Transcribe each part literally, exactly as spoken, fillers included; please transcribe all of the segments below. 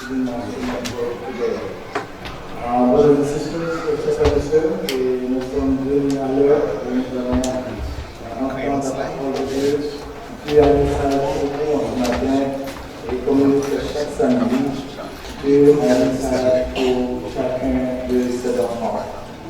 Uh, brothers and sisters, frères et sœurs, et nous sommes venus à l'heure où nous allons, euh, entendre la parole de Dieu. Dieu a un message pour vous en ce matin, et comme il le fait chaque samedi, Dieu a un message pour chacun de ses enfants.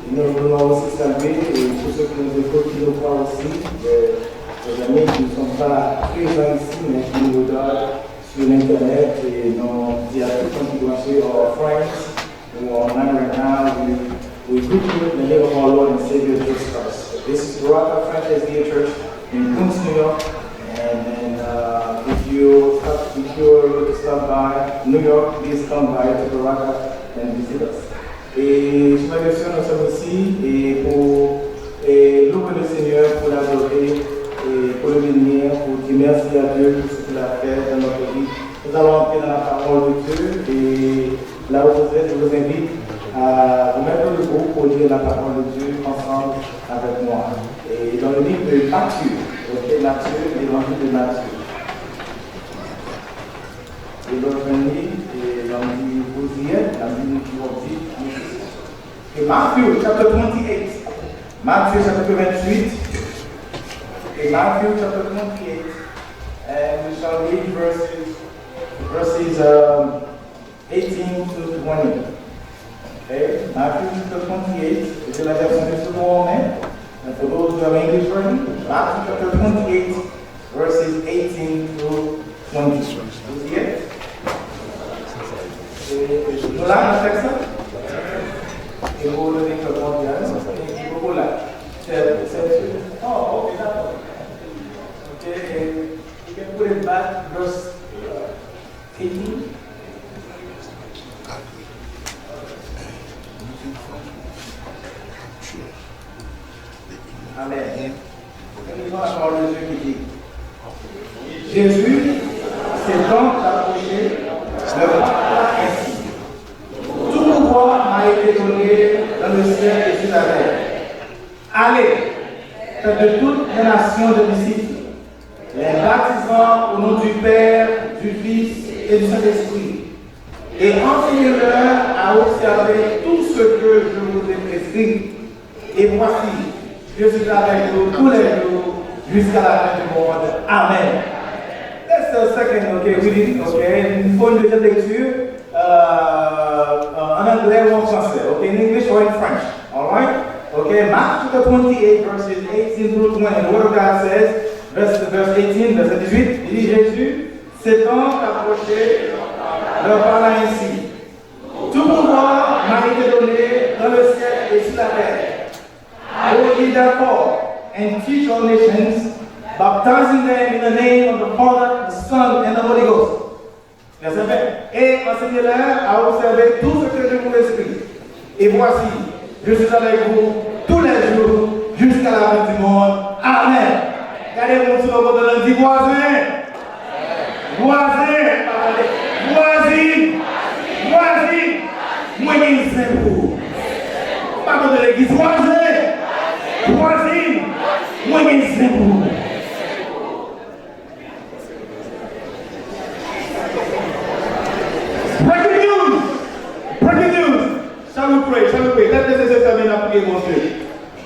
Et nous voulons aussi saluer, euh, tous ceux qui nous écoutent, qui nous voient aussi, euh, les amis qui ne sont pas présents ici, mais qui nous regardent sur l'Internet, et nous disons à tout le monde qui doit suivre, our friends who are online right now, we, we greet you in the name of our Lord and Savior Jesus Christ. This is Baraka Franchise Media Church in Queens, New York. And, and uh, if you have, if you are able to stop by New York, please come by to Baraka and visit us. Et sous ma direction, nous sommes ici et pour et louer le Seigneur, pour l'adorer et pour le bénir, pour dire merci à Dieu pour ce qu'il a fait dans notre vie. Nous allons entrer dans la parole de Dieu et là où vous êtes, je vous invite à vous mettre debout pour lire la parole de Dieu ensemble avec moi. Et dans le livre de Matthieu, ok, Matthieu, l'évangile de Matthieu. E lè w jwenn li, e lè m di Oziyè, lè m di nou ki w ap di, nou di. E Matthew chapter twenty-eight. Matthew chapter twenty-eight. E Matthew chapter twenty-eight. And we shall read verses, verses um, eighteen to twenty. Okay? Matthew chapter twenty-eight, is it like that? And for those who have English version, Matthew chapter twenty-eight, verses eighteen to twenty. Vous y êtes? E, e, nou la nan tèks la? E nou leve kè Bondye a, non? E nou la. Se, se, oh, ok, dakò. Ok, e, you can put it back, verse eighteen. Amen. Nous lisons la parole de Dieu qui dit, Jésus s'étant approché, leur parla ainsi. Tout pouvoir m'a été donné dans le ciel et sur la terre. Allez, faites de toutes les nations des disciples, les baptisant au nom du Père, du Fils et du Saint-Esprit, et enseignez-leur à observer tout ce que je vous ai prescrit. Et voici, je suis avec vous tous les jours jusqu'à la fin du monde. Amen. Let's uh, second, okay, reading, okay, une fois une deuxième lecture, euh, euh, en anglais ou en français, okay, in English or in French, all right? Okay, Mark chapter twenty-eight, verses eighteen through twenty. The word of God says, verse, verse eighteen, verset dix-huit, il dit Jésus, s'étant approché, leur parla ainsi. Tout pouvoir m'a été donné dans le ciel et sur la terre. Go ye therefore and teach all nations, baptizing them in the name of the Father, the Son, and the Holy Ghost. Verset vingt. Et enseignez-leur à observer tout ce que je vous ai prescrit. Et voici, je suis avec vous tous les jours jusqu'à la fin du monde. Amen. Gade moun sou bò kote l di vwazen. Vwazen. Vwazin. Vwazin. Mwen gen zen pou ou. Pa kote legliz. Vwazen. Vwazin. Mwen gen zen pou ou. Breaking news! Breaking news! Shall we pray? Shall we pray? Tèt bese, sè fèmen, n ap priye Bondye.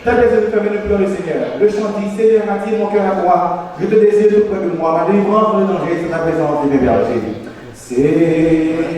Tèt bese, sè fèmen, nou priyons le Seigneur. Le chant dit, Seigneur, attire mon cœur à toi. Je te désire tout près de moi. Ma délivrance dans le danger, c'est ta présence, Seigneur Jésus. Seigneur,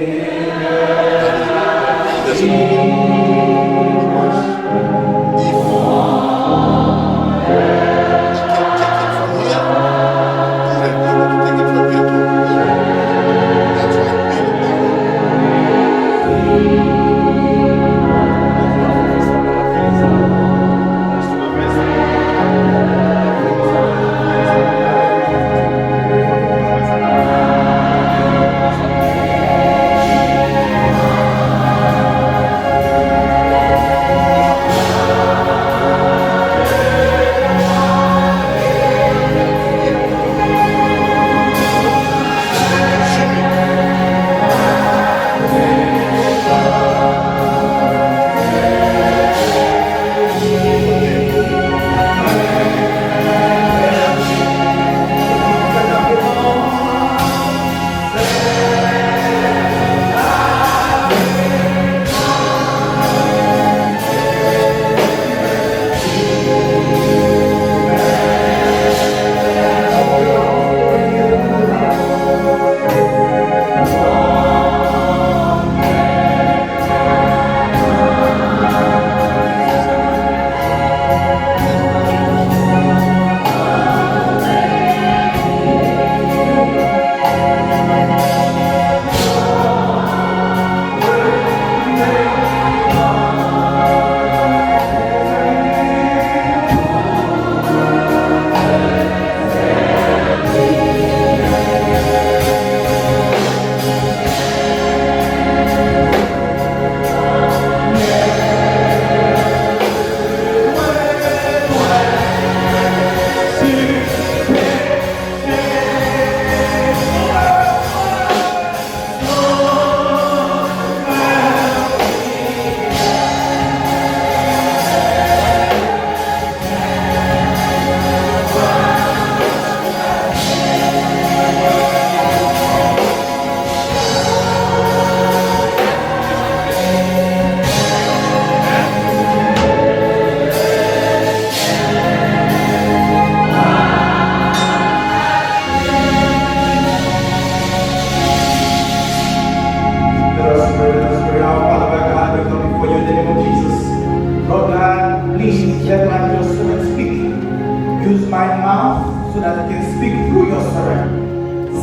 so that you can speak through your servant.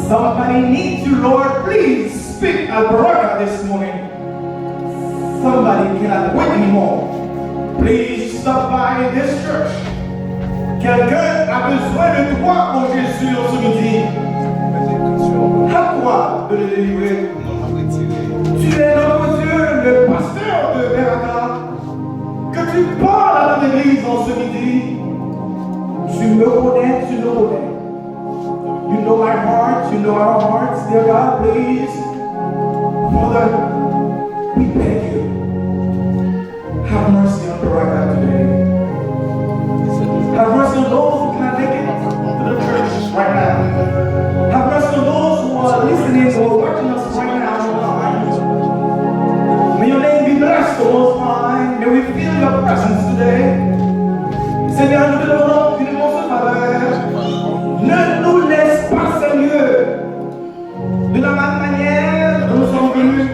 Somebody needs you, Lord. Please speak Albaraka this morning. Somebody cannot wait anymore. Please stop by this church. Quelqu'un a besoin de toi, ô Jésus, en ce midi. À toi de le délivrer. Tu es notre Dieu, le pasteur de Beraka. Que tu parles à ton église en ce midi. Tu me connais, tu nous connais. You know my heart, you know our hearts, dear God, please. Father, we beg you. Have mercy on Beraka today. Have mercy on those who cannot make it to the church right now. Have mercy on those who are listening or watching us right now online. May your name be blessed, O Most High. May we feel your presence today. Seigneur, nous te demandons une réponse, Father. Ne nous laisse pas, Seigneur, de la même manière dont nous sommes venus.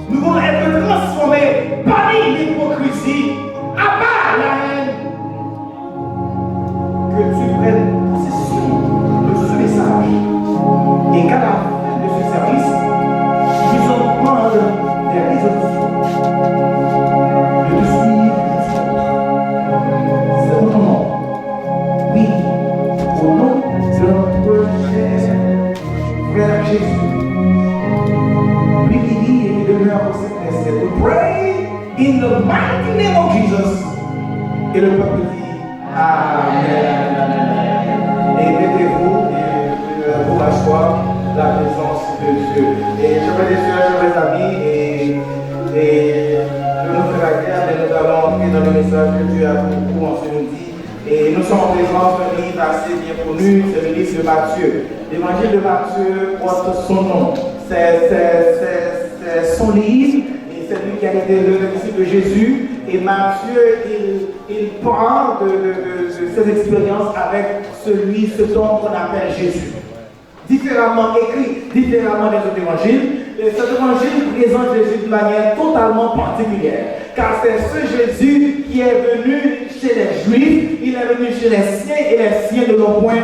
Nous voulons être transformés. Bani lipokrizi, aba la haine. Que tu prennes possession de ce message et qu'à la fin de ce service, nous puissions prendre des résolutions de te suivre jusqu'au bout. C'est pour ton nom. Oui, au nom de notre cher frère Jésus, lui qui vit et qui demeure au siècle des siècles. We pray in the mighty name of Jesus. Et le peuple dit, Amen. Et mettez-vous et, euh, vous asseoir la présence de Dieu. Et chers frères et sœurs, chers amis, et, et je nous fais la guerre, mais nous allons entrer dans le message que Dieu a pour vous en ce midi. Et nous sommes en présence d'un livre assez bien connu, c'est le livre de Matthieu. L'évangile de Matthieu porte son nom. C'est, c'est, c'est, c'est son livre, et c'est lui qui a été le disciple de Jésus. Et Matthieu, il, il parle de, de, de, de ses expériences avec celui, cet homme qu'on appelle Jésus. Différemment écrit, différemment des autres évangiles, et cet évangile présente Jésus d'une manière totalement particulière, car c'est ce Jésus qui est venu chez les Juifs, il est venu chez les siens et les siens ne l'ont point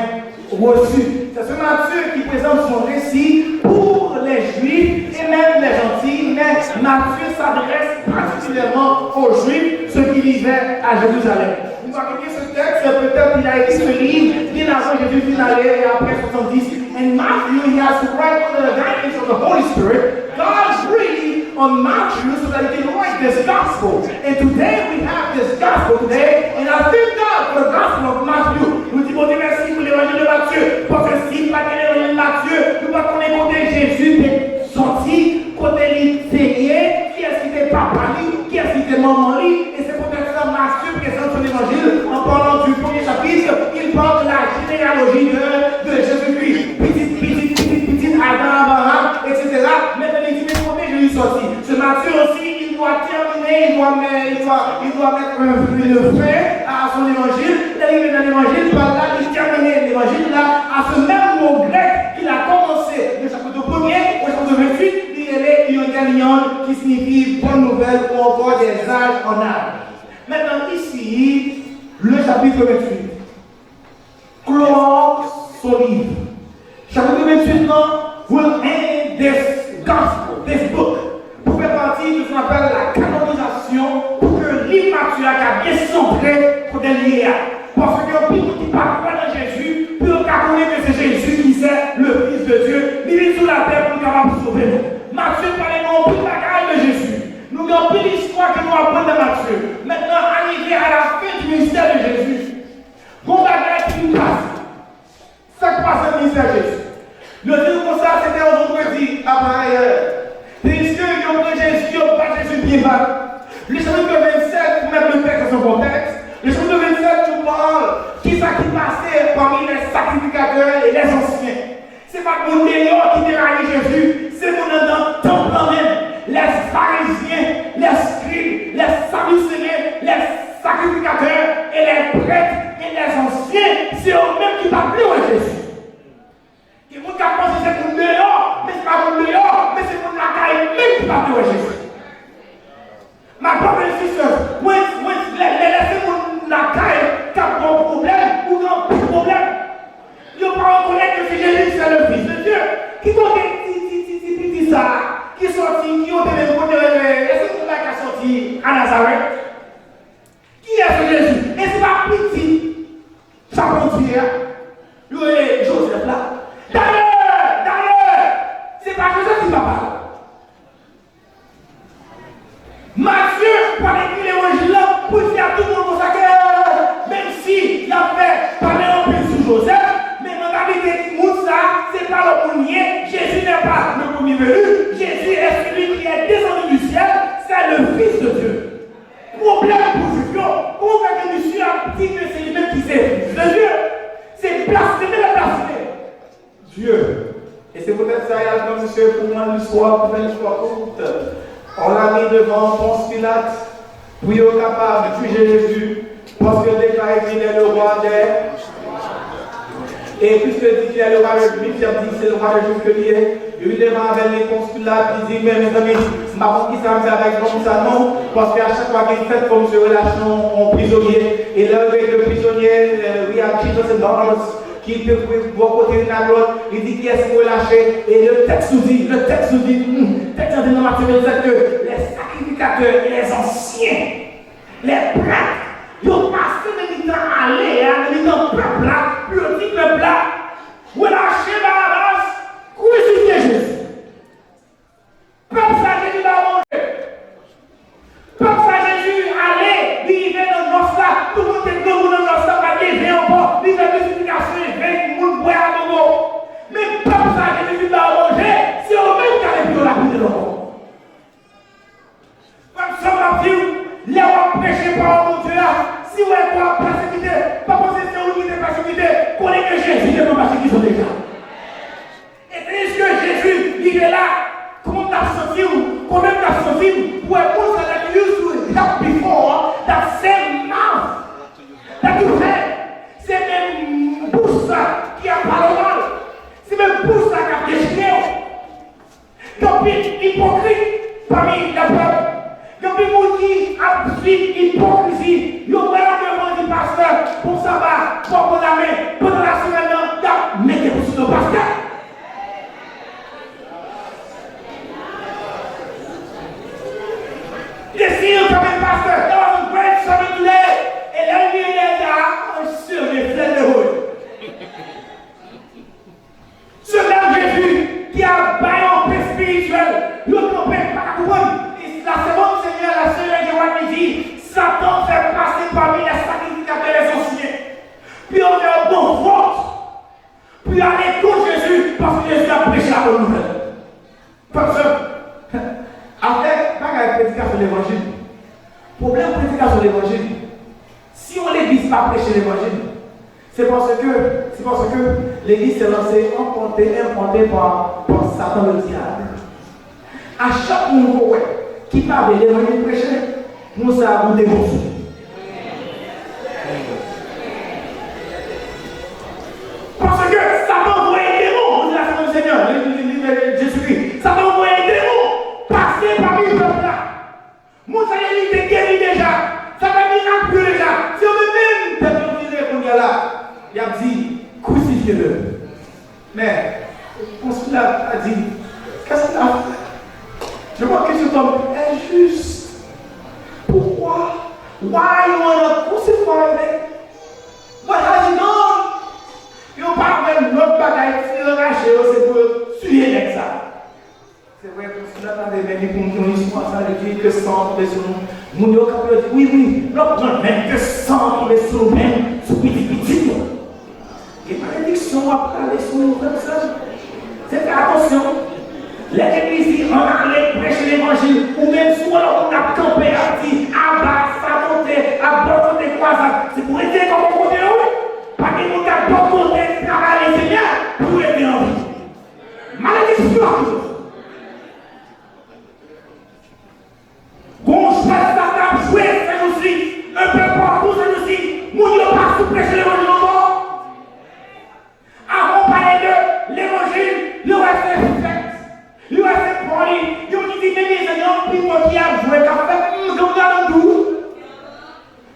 reçu. C'est ce Matthieu qui présente son récit pour les Juifs et même les Gentils, mais Matthieu s'adresse particulièrement aux Juifs, ceux qui vivaient à Jérusalem. Vous marquez bien ce texte, peut-être il a écrit ce livre bien avant Jésus fut allé et après soixante-dix. And Matthew, he has to write under the guidance of the Holy Spirit. God breathed on Matthew so that he can write this gospel. And today we have this gospel today, and I thank God for the gospel of Matthew. Nou di Bondye mèsi pou levanjil de Matye, paske si pa t gen levanjil Matye, nou pa t konnen kote Jezi te sòti, kote li te ye, kiyès ki te papa li, kiyès ki te manman li, e se poutèt sa Matye prezante son levanjil en parlant du premier chapitre, il parle de la généalogie de, de Jésus-Christ. Pitit, pitit, pitit, pitit Adan, Abraham, et cetera. Maintenant, il dit, mais kote Jezi sòti? Ce Matthieu aussi, il doit terminer, il doit, il doit, il doit mettre un, une fin à son évangile. Lè li rive nan levanjil pa l la, li tèmine levanjil la à ce même mot grec qu'il a commencé, le chapitre premier au chapitre vingt-huit, li rele euangelion, qui signifie bonne nouvelle ou encore des âges en arbre. Maintenant, ici, le chapitre vingt-huit. Clore son livre. Chapitre vingt-huit nan will end this gospel, this book, pou fè pati de sa n apèl la kanonizasyon, pou ke liv Matye a ka byen santre kote l ye a. Paske gen anpil moun ki pa kwè nan Jezi, pou yo ka konnen ke se Jezi ki se le Fils de Dieu, li vin sou latè pou l kapab sove nou. Matye pale nou anpil bagay de Jezi. Nou gen anpil istwa ke nou aprann nan Matye. Maintenant, arrivé à la fin du ministère de Jésus, gon bagay ki vin pase. Sa k pase nan ministè Jezi? Yo di nou konsa, se te yon vandredi apayè. Piske yo pran Jezi, yo bat Jezi byen bat. Le chapitre vingt-sept, pou mèt le texte dans son contexte, le chapitre vingt-sept nous parle kisa ki pase parmi les sacrificateurs et les anciens. Se pa t moun deyò ki te rayi Jezi, se moun anndan tanp lan menm, les Pharisiens, les scribes, les Sadducéens, les sacrificateurs et les prêtres et les anciens, se yo menm ki pa t vle wè Jezi. Gen moun k ap panse se moun deyò, men se pa moun deyò, men se moun lakay menm ki pa t vle wè Jezi. My brothers and sisters, when, when, lè, lè, lè se moun lakay k ap ba w pwoblèm, ou gen anpil pwoblèm. ki yo te menm kote yo rele, èske moun la ka sòti a Nazarèt? Kiyès Jezi? E se pa pitit Chapantye a, yo rele Jozèf la. Dayè, dayè, se pa Jozèf ki papa l. Matye pral ekri levanjil la pou l di a tout moun konsa ke, menm si y ap fè pale anpil sou Jozèf, men mantalite moun sa, se pa lòt moun li ye. Jésus n'est pas le premier venu, Jésus est celui qui est descendu du ciel, c'est le Fils de Dieu. Pwoblèm pou Jwif yo, kòman w fè ke misye ap di ke se li menm ki se Fils de Dieu? Se blasfeme l ap blasfeme Dye. E se poutèt sa, y al pran misye pou rann listwa, pou fè listwa kout. On l'a mis devant Ponce Pilate, pou yo kapab jije Jezi, paske yo deklare qu'il est le roi des E piske yo di qu'il est le roi des Juifs, y ap di se le roi des Juifs ke li ye. Yo vin devan avè l, li Ponce Pilate, li di, men mezanmi, m pa konn kisa m fè avèk nonm sa non, paske a chak fwa gen fèt, fò misye relache yon, yon prizonye. E lè yo jwenn de prizonye, euh, we have Jesus and Barnabas, ki te bò kote youn ak lòt, li di, kiyès m relache? E le texte nous dit, le texte nous dit, hmm, tèks la di nan Matye vennsèt ke les sacrificateurs et les anciens, les prêtres, yo pase nan mitan ale a, nan mitan pèp la, pou yo di pèp la, relache Barabas, krisifye Jezi. Pèp sa Jezi ba yo manje. Pèp sa Jezi ale, li rive nan nòs la, tout moun te grangou nan nòs la, pa gen ven ankò, li fè pirifikasyon e ven moun bwè agogo. Men pèp sa Jezi fin ba yo manje, se yo menm k ale pou yo lapide l ankò. Frè m, sè m, m ap di w, lè w ap preche pawòl Bondye a, si w wè ke w ap pèsekite, pa panse se ou ki te pèsekite, konnen ke Jezi te pran pèsekisyon deja. E tandis ke Jezi rive la, kòman w t ap santi w? Kòman w t ap santi w pou wè moun sa that you used to help before, that same mouth that you had, se menm bouch sa ki ap pale w mal, se menm bouch sa k ap dechire w? Gen anpil ipokrit pami lèpèp. Gen anpil moun ki ap viv ipokrizi. Yo wè yo devan di pastè, bon saba, bon, bon lamen, pandan lasemèn nan, y ap mete pou sou do pastè. They see you coming, pastor. That was a great sermon today. E lè l vini lè sa, oh, sir, they fled the hood. Se menm Jezi ki ap bay yon pe espirityèl, yo kanpe pa ka konprann. E la semaine Seigneur, la semaine Jehovah li di, Satan fè pase pami les sacrificateurs, les anciens, pou yo fè yon bon vòt, pou yo ale kont Jezi, paske Jezi ap preche la bonne nouvelle. Frè m, sè m, afè bagay predikasyon levanjil, pwoblèm predikasyon levanjil, si yon legliz pa preche levanjil, se paske, se paske legliz se lanse enpante, enpante pa, pa Satan ledyab. A chak moun ke w wè ki pa vle levanjil preche, moun sa a goute bon sou li. Paske Satan voye demon, nou di la semaine Seigneur, li, li, li, li, Jezikri. Satan voye demon pase pami pèp la. Moun sa yo li te geri deja. Sa fè mirak pou yo deja. Se yo menm menm tèt yo vire kounye a la. Y ap di, crucifiez-le. Men, Pons Pilat a di, qu'est-ce qu'il a fait? Je vois que cet homme est juste. Pourquoi? Why you wanna crucify me? What has he done? Yo pa wè lòt bagay, si yo rache yo, se pou yo tiye nèg sa. Se vre, Pons Pilat tande, men li konn yon istwa sa, li di ke san tonbe sou nou. Moun yo kanpe, yo di, wi, wi, nou pran menm ke san tonbe sou nou menm, sou pitit pitit nou. Gen malediksyon w ap rale sou nou, frè m, sè m. Se fè atansyon. Lè legliz di, ann ale preche levanjil, ou menm si w wè lòt moun ap kanpe, ap di, aba, sabote, ap bòkote kwazad, se pou rete kòm w kote yo, wi. Pa gen moun k ap bòkote travay Lesenyè pou rete an vi. Malediksyon ap toujou. Gon jwèt sa k ap jwe sèjousi, enpe patou sèjousi, moun yo pa sou preche levanjil ankò. Avan w pale de levanjil, yo wè se fèt, yo wè se party, yo ki di, men mezanmi, anpil moun ki ap jwe, k ap fè, hmm, ganga nan dou.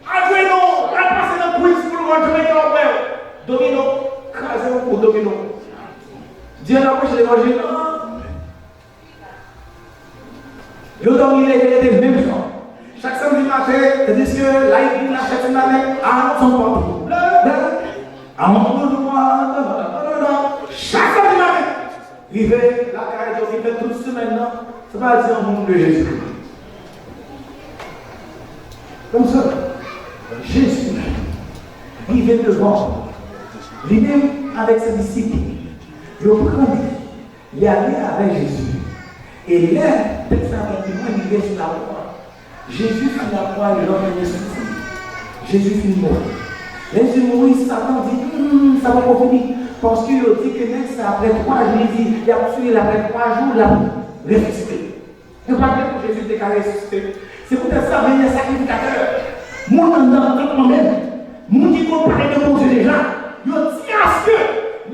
Al jwe non, al pase nan Queens Boulevard, Jamaica, w ap wè yo. Domino, kraze yon kou, domino. Di yo n ap preche levanjil, non. Yo dòmi leve rete menm jan. Chak samdi maten, tandiske la epi la fèt sou maten, a, nou son pòt. Chak samdi maten, rive lakay yo, ki fè tout semèn nan, se pa di yon moun de Jezikri. Konsa, Jezi rive devan, li menm avèk se disip li, yo pran li, li ale avèk Jezi. E lè tèks la pral pi lwen, li rive sou lakwa. Jezi fin lakwa, yo anmennen sou li. Jezi fin mouri. Lè Jezi mouri, Satan di, hmm, sa poko fini. Paske yo di ke nèg sa, apre twa jou, li di, y ap tiye l, apre twa jou, l ap resisite. Yo pa t vle pou Jezi te ka resisite. Se poutèt sa, mennen sakrifikatè, moun anndan tanp mwen menm, moun ki konn pale de Bondye deja, yo di aske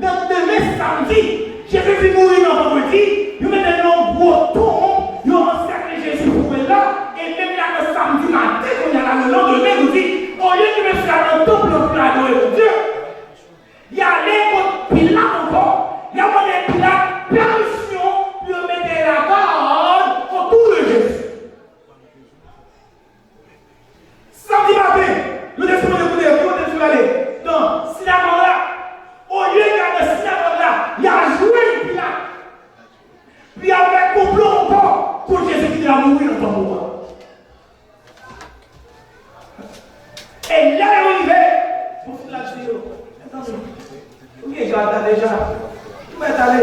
nan demen samdi, Jezi vin mouri nan vandredi, yo mete l nan yon gwo tonm, yo ansèkle Jezi pou l la, e menm la nan samdi maten, kounye a la, le lendemain, nou di, olye ke mesye a nan tanp lan pou l adore Bondye, li ale kot Pilat ankò, li al mande Pilat pèmisyon pou yo mete lagad otou de Jezi. Samdi maten, yo te sipoze koute l, kote l sou ale? Nan sinagòg la. Olye l al nan sinagòg la, li al jwenn Pilat. Li al fè konplo ankò kont Jezi ki te la mouri nan tanbou a. E lè yo rive, bon, Pilat di yo, "Mezanmi, ou gen gad la deja. Nou mèt ale.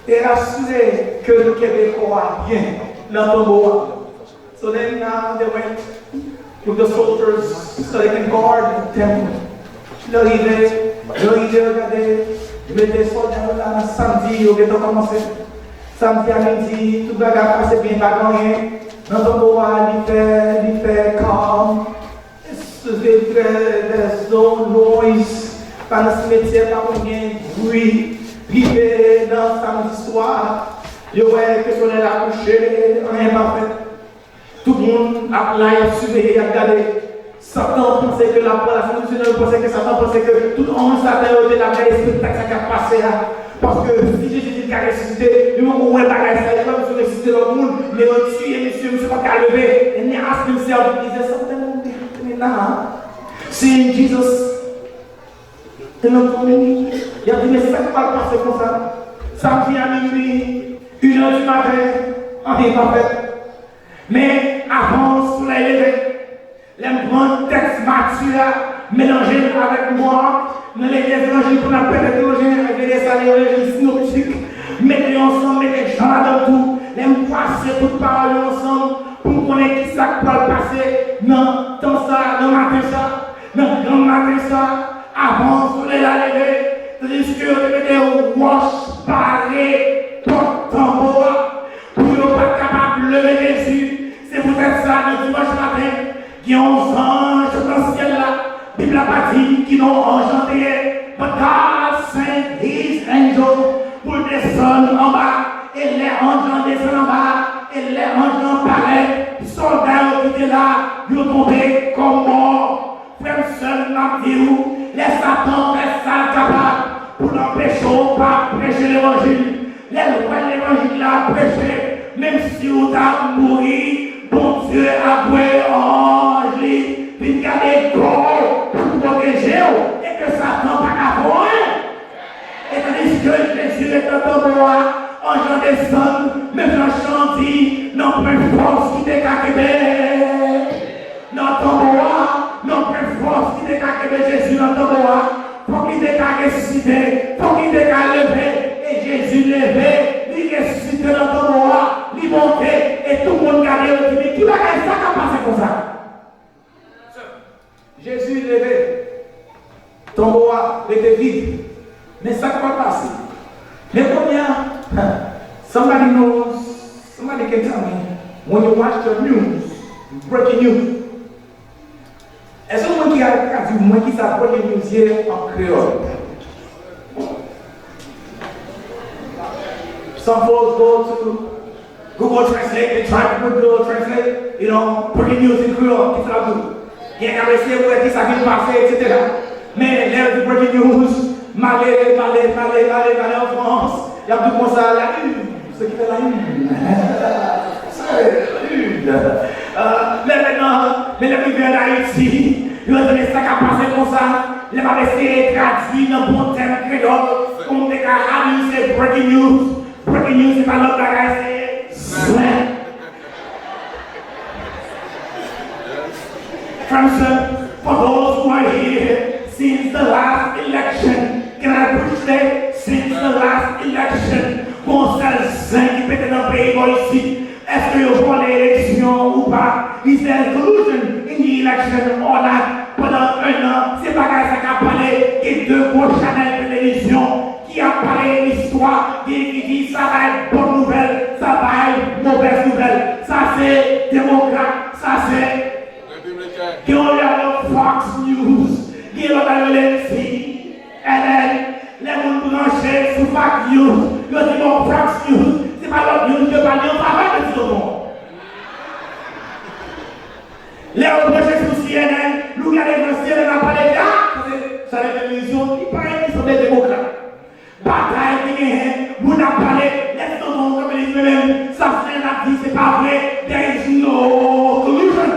E asire ke nou kenbe kò a byen nan tonbo a." So then, uh, they went with the soldiers so they can guard the temple. Yo rive, yo rive, yo gade, yo mete sòlda yo la nan samdi, yo gentan kòmanse. Samdi a midi, tout bagay pase byen, pa gen anyen. Nan tonbo a, li fè, li fè kalm. Se trè, there's no noise. Pa nan simetyè, pa konn gen bri. Rive nan samdi swa, yo wè ke solèy la kouche, anyen pa fèt. Tout moun ap la, y ap siveye, y ap gade. Satan panse ke l ap pran la, se nou, se nou panse ke Satan panse ke tout anj Satan yo te la ap gade espektak sa k ap pase a. Paske si Jezi di l ka resisite, yo poko wè bagay sa, yo pa bezwen resisite lòt moun, men yo tiye misye, misye pa ka leve. And they ask themselves, "Is there something happening now? Seeing Jesus in the tomb?" Y ap di, "Men sa k pral pase konsa?" Samdi a minui, inè di maten, anyen pa fèt. Men avan solèy leve, lè m pran tèks Matye a, melanje l avèk Mak, nan Legliz Evanjelik pou n ap pèmèt yo jen, rele sa Levanjil sinoptik, mete yo ansanm, mete Jan ladan l tou. Lè m kwase tout pawòl yo ansanm pou m konnen ki sa k pral pase nan tan sa, nan maten sa, nan granm maten sa, avan solèy la leve, tandiske yo te mete wòch bare pòt tanbo a, pou yo pa t kapab leve Jezi. Se poutèt sa, nan dimanch maten, gen yon zanj nan syèl la. Bib la pa di n ki non anj lan te ye. But God sent his angel pou l desann anba. E lè anj lan desann anba, e lè anj lan parèt, sòlda yo ki te la, yo tonbe kòm mò. Frè m, sè m, m ap di w, lè Satan fè sa l kapab pou l anpeche w pa preche levanjil, lè l wè levanjil la ap preche, menm si w ta mouri, Bondye ap voye anj li vin gade kò w pou pwoteje w, e ke Satan pa ka fè w anyen. E tandiske Jezi ret nan tonbo a, anj lan desann, men jan chan di, nanpwen fòs ki te ka kenbe nan tonbo a, nanpwen fòs ki te ka kenbe Jezi nan tonbo a. Fòk li te ka resisite, fòk li te ka leve, e Jezi leve, li resisite nan tonbo a, li monte, e tout moun gade, yo di, "Men ki bagay sa k ap pase konsa?" Jezi leve. Tonbo a rete vid. Men sa k pral pase. Men kounye a, somebody knows, somebody can tell me, when you watch the news, breaking news, èske yon moun ki ka, ka di mwen ki sa breaking news ye an kreyòl? Some folks go to Google Translate, they try to put Google Translate, you know, breaking news in Creole, ki sa l ap di w. Gen k ap eseye wè ki sa vin pase, et cetera. Men, lè yo di breaking news, male, male, male, male, male an Frans, y ap di w konsa, la une, ce qui fait la une. Sa, Euh, men mentnan, men lè m rive ann Ayiti, yo di, men sa k ap pase konsa, lè m ap eseye tradui nan bon tèm kreyòl, kòm m te ka, how do you say breaking news? Breaking news, se pa lòt bagay, se zen. Frè m, sè m, for those who are here, since the last election, can I preach today? Since the last election, gon sèl zen ki pete nan peyi bò isit. Èske yo vòlè eleksyon ou pa? Is there collusion in the election or not? Pandan en an, se bagay sa k ap pale, gen de gwo chanèl televizyon ki ap pale istwa, gen ki di sa bay bon nouvèl, sa bay movèz nouvèl. Sa se demokrat, sa se gen yon lè nan Fox News, gen lòt nan yo rele C N N. Lè moun branche sou Fox News, yo di bon Fox News, se pa lòt news yo pa li an favè de ti tonton. Lè yo branche sou C N N, nou gade jan C N N ap pale de a, sa se chanèl televizyon ki pa enki sanble demokrat. Batay ki genyen, moun ap pale, lè ti tonton kanpe li di men menm, sa C N N ap di se pa vre, there is no collusion.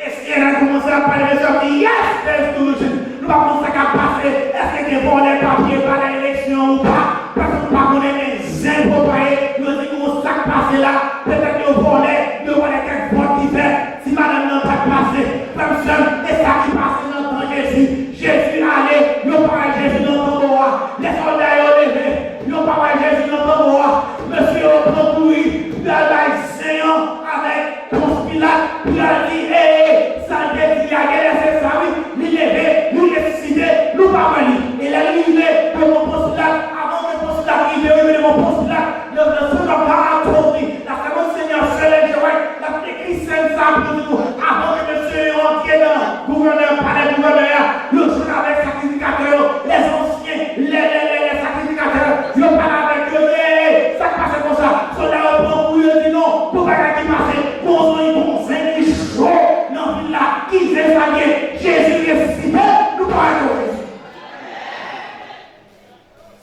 E si N N kòmanse ap pale, mesye ap di, yes, there is collusion. Nou pa konn sa k ap pase. Èske gen vòlè papye, vòlè eleksyon ou pa? Pèsonn pa konnen, men zen pwopaye. Yo di nou sa k pase la. Petèt yo vòlè, yo vòlè kèk vòt ki fèt. Si madanm nan pa t pase, frè m, sè m, e sa ki pase nan tan Jezi. Jezi ale, yo pa wè Jezi nan tanbò a. Lè sòlda yo leve, yo pa wè Jezi nan tanbò a. Mesye yo pran kouri, pou y al bay zen an avèk Pons Pilat, pou y al di, ee, sa l te di a, genlè se sa wi, li leve, li resisite, nou pa wè li. E lè li rive devan Pons Pilat, avan ke Pons Pilat rive, rive devan Pons Pilat, the, the Son of God told me, la sèvant Senyè, sè Ellen G. White, l ap ekri sèn sa pou di nou, avan ke mesye yo antre nan gouvènè, palè gouvènè a, yo jwenn avèk sakrifikatè yo, lèzansyen, lè, lè, lè, lè sakrifikatè yo pale avèk yo, yo di, ee, sa k pase konsa? Sòlda yo pran kou, yo di, non, gon bagay ki pase, gon zen, gon zen ki cho nan vil la, ki zen sa l ye? Jezi resisite, nou pa wè kò Jezi.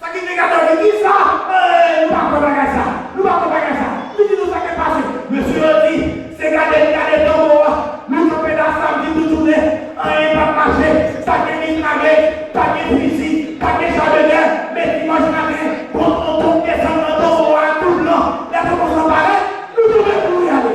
Sakrifikatè yo di, kisa? Ee, nou pa kwè bagay sa. Nou pa kwè bagay sa. Li di nou sa k pase. Mesye yo di, se gade n gade tanbò a. Nou kanpe la samdi pou tounen. Anyen p ap mache. Pa gen mitrayèz, pa gen fizi, pa gen char de guerre. Men dimanch maten, gon tonton desann nan tanbò a tou blan. Lè tonton sa parèt, nou tou kouri ale.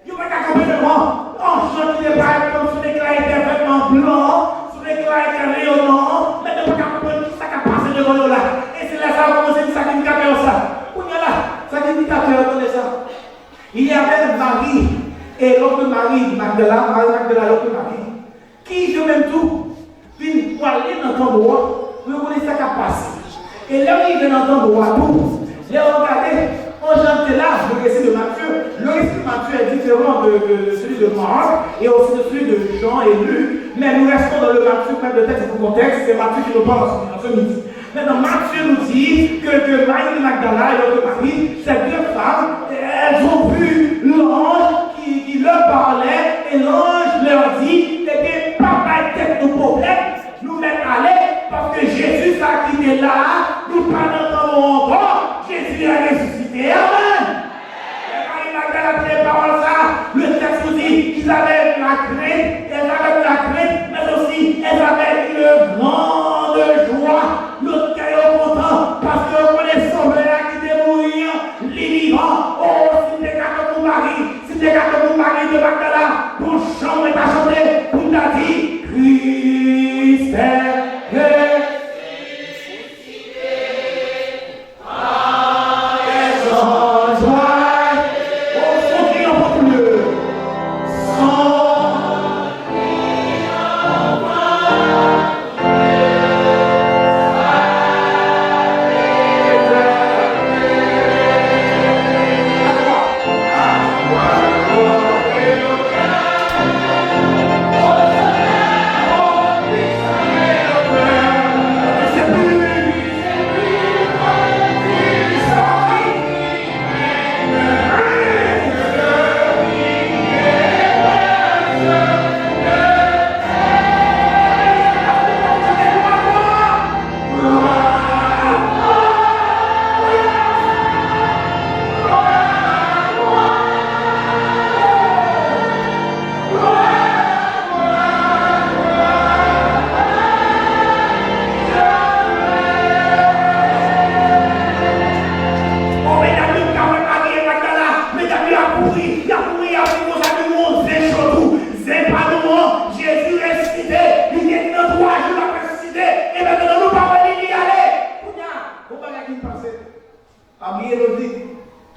Yo pa ka kanpe devan. Anj lan ki te parèt kòm sou ekla etè vètman blan an, sou ekla etè reyonan an, men yo pa ka konprann kisa k ap pase devan yo la. E se lè sa yo kòmanse di sakrifikatè yo sa. Kounye a la, sakrifikatè yo tande sa. Il y avait Marie et l'autre Marie, Magdala, Marie Magdala, l'autre Marie. Ki yo menm tou vin pwale nan tanbò a pou yo konnen sa k ap pase. E lè yo rive nan tanbò a tou, lè yo gade, on jan l te la, le récit de Matthieu, le récit de Matthieu est différent de, de, de celui de Marc et aussi de celui de Jean et Luc, mais nous restons dans le Matthieu, même le texte pour contexte, c'est Matthieu qui nous parle en ce, en ce midi. Maintenant, Matthieu nous dit que, que Marie de Magdala et l'autre Marie, ces deux femmes, elles ont vu l'ange qui, qui leur parlait, et l'ange leur dit, eh bien, pa bay tèt nou pwoblèm, nou mèt ale, paske Jezi sa ki te la a, li pa nan tanbò ankò, Jezi a resisite. Amen! Lè Mari Magdala tande pawòl sa, le texte nous dit qu'ils avaient la crainte, elles avaient la crainte, mais aussi elles avaient une grande joie. Yo kè yo kontan, paske yo konnen Sovè a ki te mouri an, li vivan. O, si m te ka tankou Mari, si m te ka tankou Mari de Magdala, pou jan mwen ta chante, pou m ta di, Kris est ressuscité.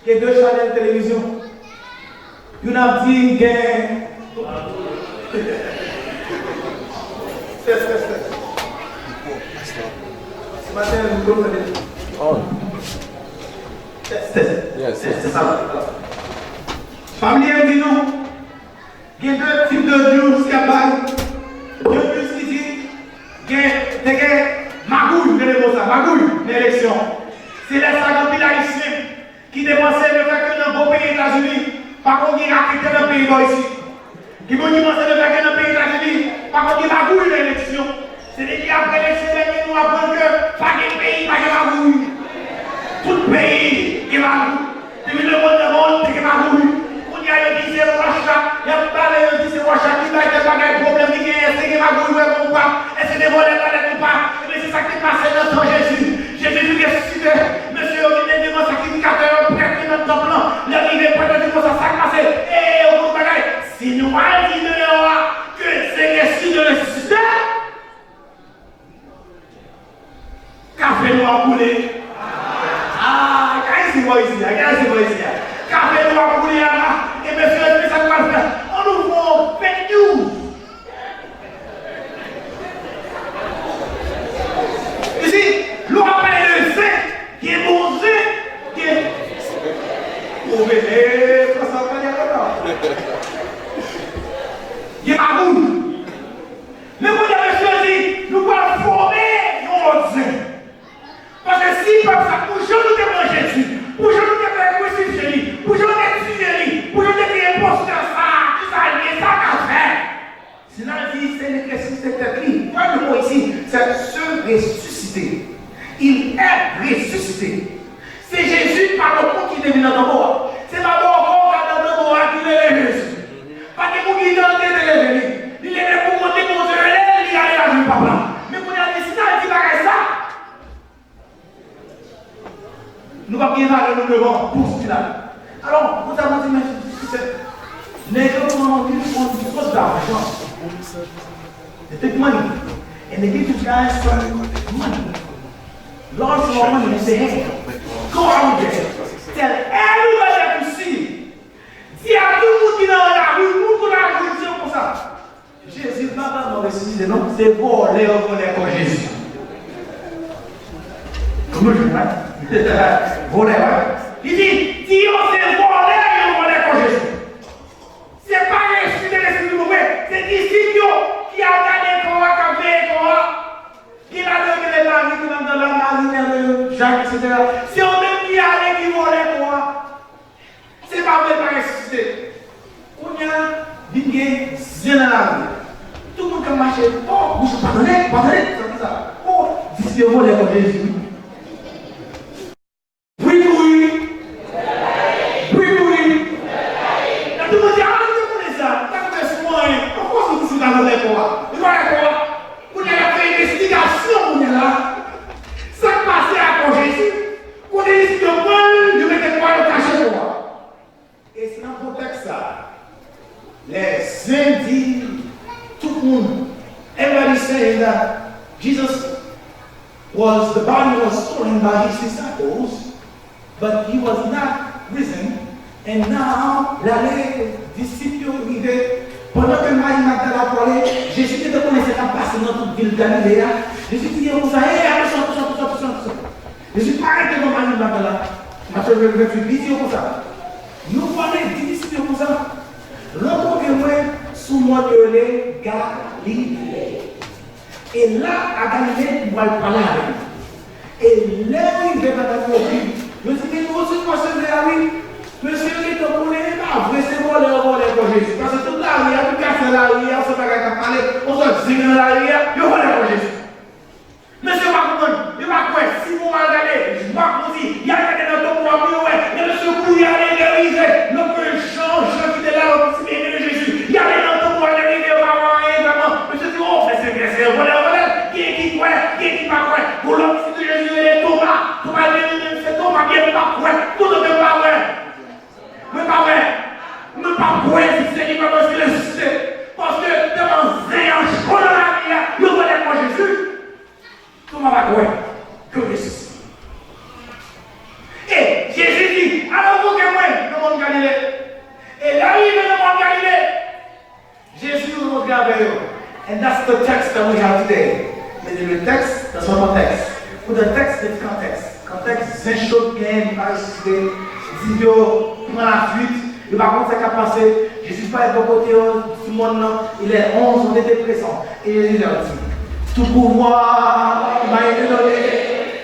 Gen de chanèl televizyon. Youn ap di gen. Tès, tès, tès. Se maten, nou konn tande. Tès, tès. Tès, tès, sa va. Pa bliye m di nou, gen de tip de news k ap bay. Yon news ki di, gen, te gen magouy, rele mo sa, magouy nan eleksyon. Se lè sa gen anpil Ayisyen ki te panse lefètke nan gwo peyi Etazini, pa konn gen raketè nan peyi bò isit. Gen moun ki panse lefètke nan peyi Etazini, pa konn gen magouy nan eleksyon. Se depi apre eleksyon dènye nou aprann ke pa gen peyi pa gen magouy. Tout peyi gen magouy. Depi lemonn nan monn, te gen magouy. Kounye a, yo di se Russia, y ap pale, yo di se Russia ki bay tèl bagay, pwoblèm ki genyen, èske gen magouy vre ou pa, èske gen vòlè nan lèt ou pa. Ebyen, se sa k te pase nan tan Jezi. Jezi vin resisite. Mesye yo vin leve devan sakrifikateur yo, prèt yo nan tanp lan. Lè yo rive, prèt yo di konsa, sa k pase? E, yo konn bagay. Si nou al di deyò a ke se Jezi te resisite, kafe nou ap koule. Ah, gade se bò isi a, gade se bò isi a. Kafe nou ap koule a la. E mesye yo di sa nou pral fè. An nou fè yon fake news. Isi, lè w ap pale de zen, gen bon zen, gen move zen. Fransa ap pale avè w la. Gen magouy. Men kounye a, mesye yo di, nou pral fòme yon lòt zen. Paske si pèp sa, pou jan nou te pran Jezi, pou jan nou te fè krisifiye li, pou jan nou te tiye li, pou jan nou te kreye enpòsè sa, ki sa l ye, sa k ap fè? Si n al di se li k resisite tèt li, pwen de mo isi, se se resisite. Il est ressuscité. Se Jezi pa lòt moun ki te vin nan tonbo a. Se pa bòkò k ap nan tonbo a ki rele Jezi. Pa gen moun ki tante te leve li. Li leve pou kont li, Bondye rele l, li ale al jwenn Papa. Men kounye a, si n al di bagay sa, nou p ap gen valè nou devan Pons Pilat. Alò, Bondye ap di, men, se nèg yo pran yon sòt dajan. They take money and they give these guys some money. Large sum of money and say, hey, go out there. Tell everybody that you see. Di a tout moun ki nan lari, moun ki nan lari, di yo konsa. Jezi pa vrèman resisite, non. Se vòlè yo vòlè kò Jezi. Nou jwenn, wi. Vòlè, wi. Li di, di yo se vòlè yo vòlè kò Jezi. Se pa resisite, resisite pou mwen. Se disip yo ki al gade kò a, k ap veye kò a. Ki ladan yo gen Mari, ki ladan la, Mari, Mary, Jak, etsetera. Se yo menm ki ale, ki vòlè kò a. Se pa vre, l pa resisite. Kounye a, vin gen zen nan lari a. Tout moun k ap mache, o, bouch ou pa tande, pa tande, sa konsa. O, disip yo vòlè kò Jezi, wi. Bri kouri. Bri kouri. Nan tout moun di, a, nou te konnen sa. Nou pa konnen sou anyen. Poukisa w di se ta vòlè kò a? Li vòlè kò a. Kounye a, y ap fè envestigasyon kounye a la. Sa k pase a kò Jezi? Kote disip yo pran l, yo mete kò a, yo kache kò a. E se nan kontèks sa a, lè zen di tout moun, everybody saying that Jesus was, the body was stolen by his disciples, but he was not risen, and now, lè disip yo rive, pandan ke Mari Magdala pwale, Jezi te konnen sa k ap pase nan tout vil Galile a, Jezi di yo konsa, hey, atansyon, atansyon, atansyon, atansyon, atansyon. Jezi parèt devan Mari Magdala, Matye venntuit, li di yo konsa, nou pwale di disip yo konsa, rankontre mwen sou mòn yo rele Galile. E la, a Galile, m pral pale avèk nou. E lè yo rive nan Galile, yo di, men nou osi pastè a, wi. Mesye yo gentan konnen, e pa vre, se vòlè yo vòlè kò Jezi. Paske tout lari a, tout katye lari a, se bagay k ap pale, on sòt zen nan lari a, yo vòlè kò Jezi. Mesye yo pa konprann, yo pa kwè. Simon al gade, Mak di, y al gade nan tonbo a pou yo wè. Men mesye yo kouri ale, lè yo rive, lòt ke Jan, Jan ki te la, lòt disip enmi de Jezi, y ale nan tonbo a, lè yo rive, yo pa wè anyen vrèman. Mesye di, o, men se vre, se vòlè, vòlè. Gen ki kwè, gen ki pa kwè. Gon lòt disip de Jezi rele Toma. Toma di li menm se Toma, byen m pa kwè. Tout moun pa kwè. Mwen pa wè. Mwen pa kwè si se li vrèman ki resisite. Paske tèlman zen an cho nan lari a, yo vòlè kò Jezi. Toma pa kwè ke l resisite. And that's the text that we have today. Men le tèks nan son kontèks. Pou the text, the context. Kontèks, zen cho ki genyen, li pa resisite. Di yo pran lafuit, yo pa konn sa k ap pase. Jezi parèt bò kote yo, sou mòn nan, il est onze, on était présent. Et Jésus leur dit, tout pouvoir m'a été donné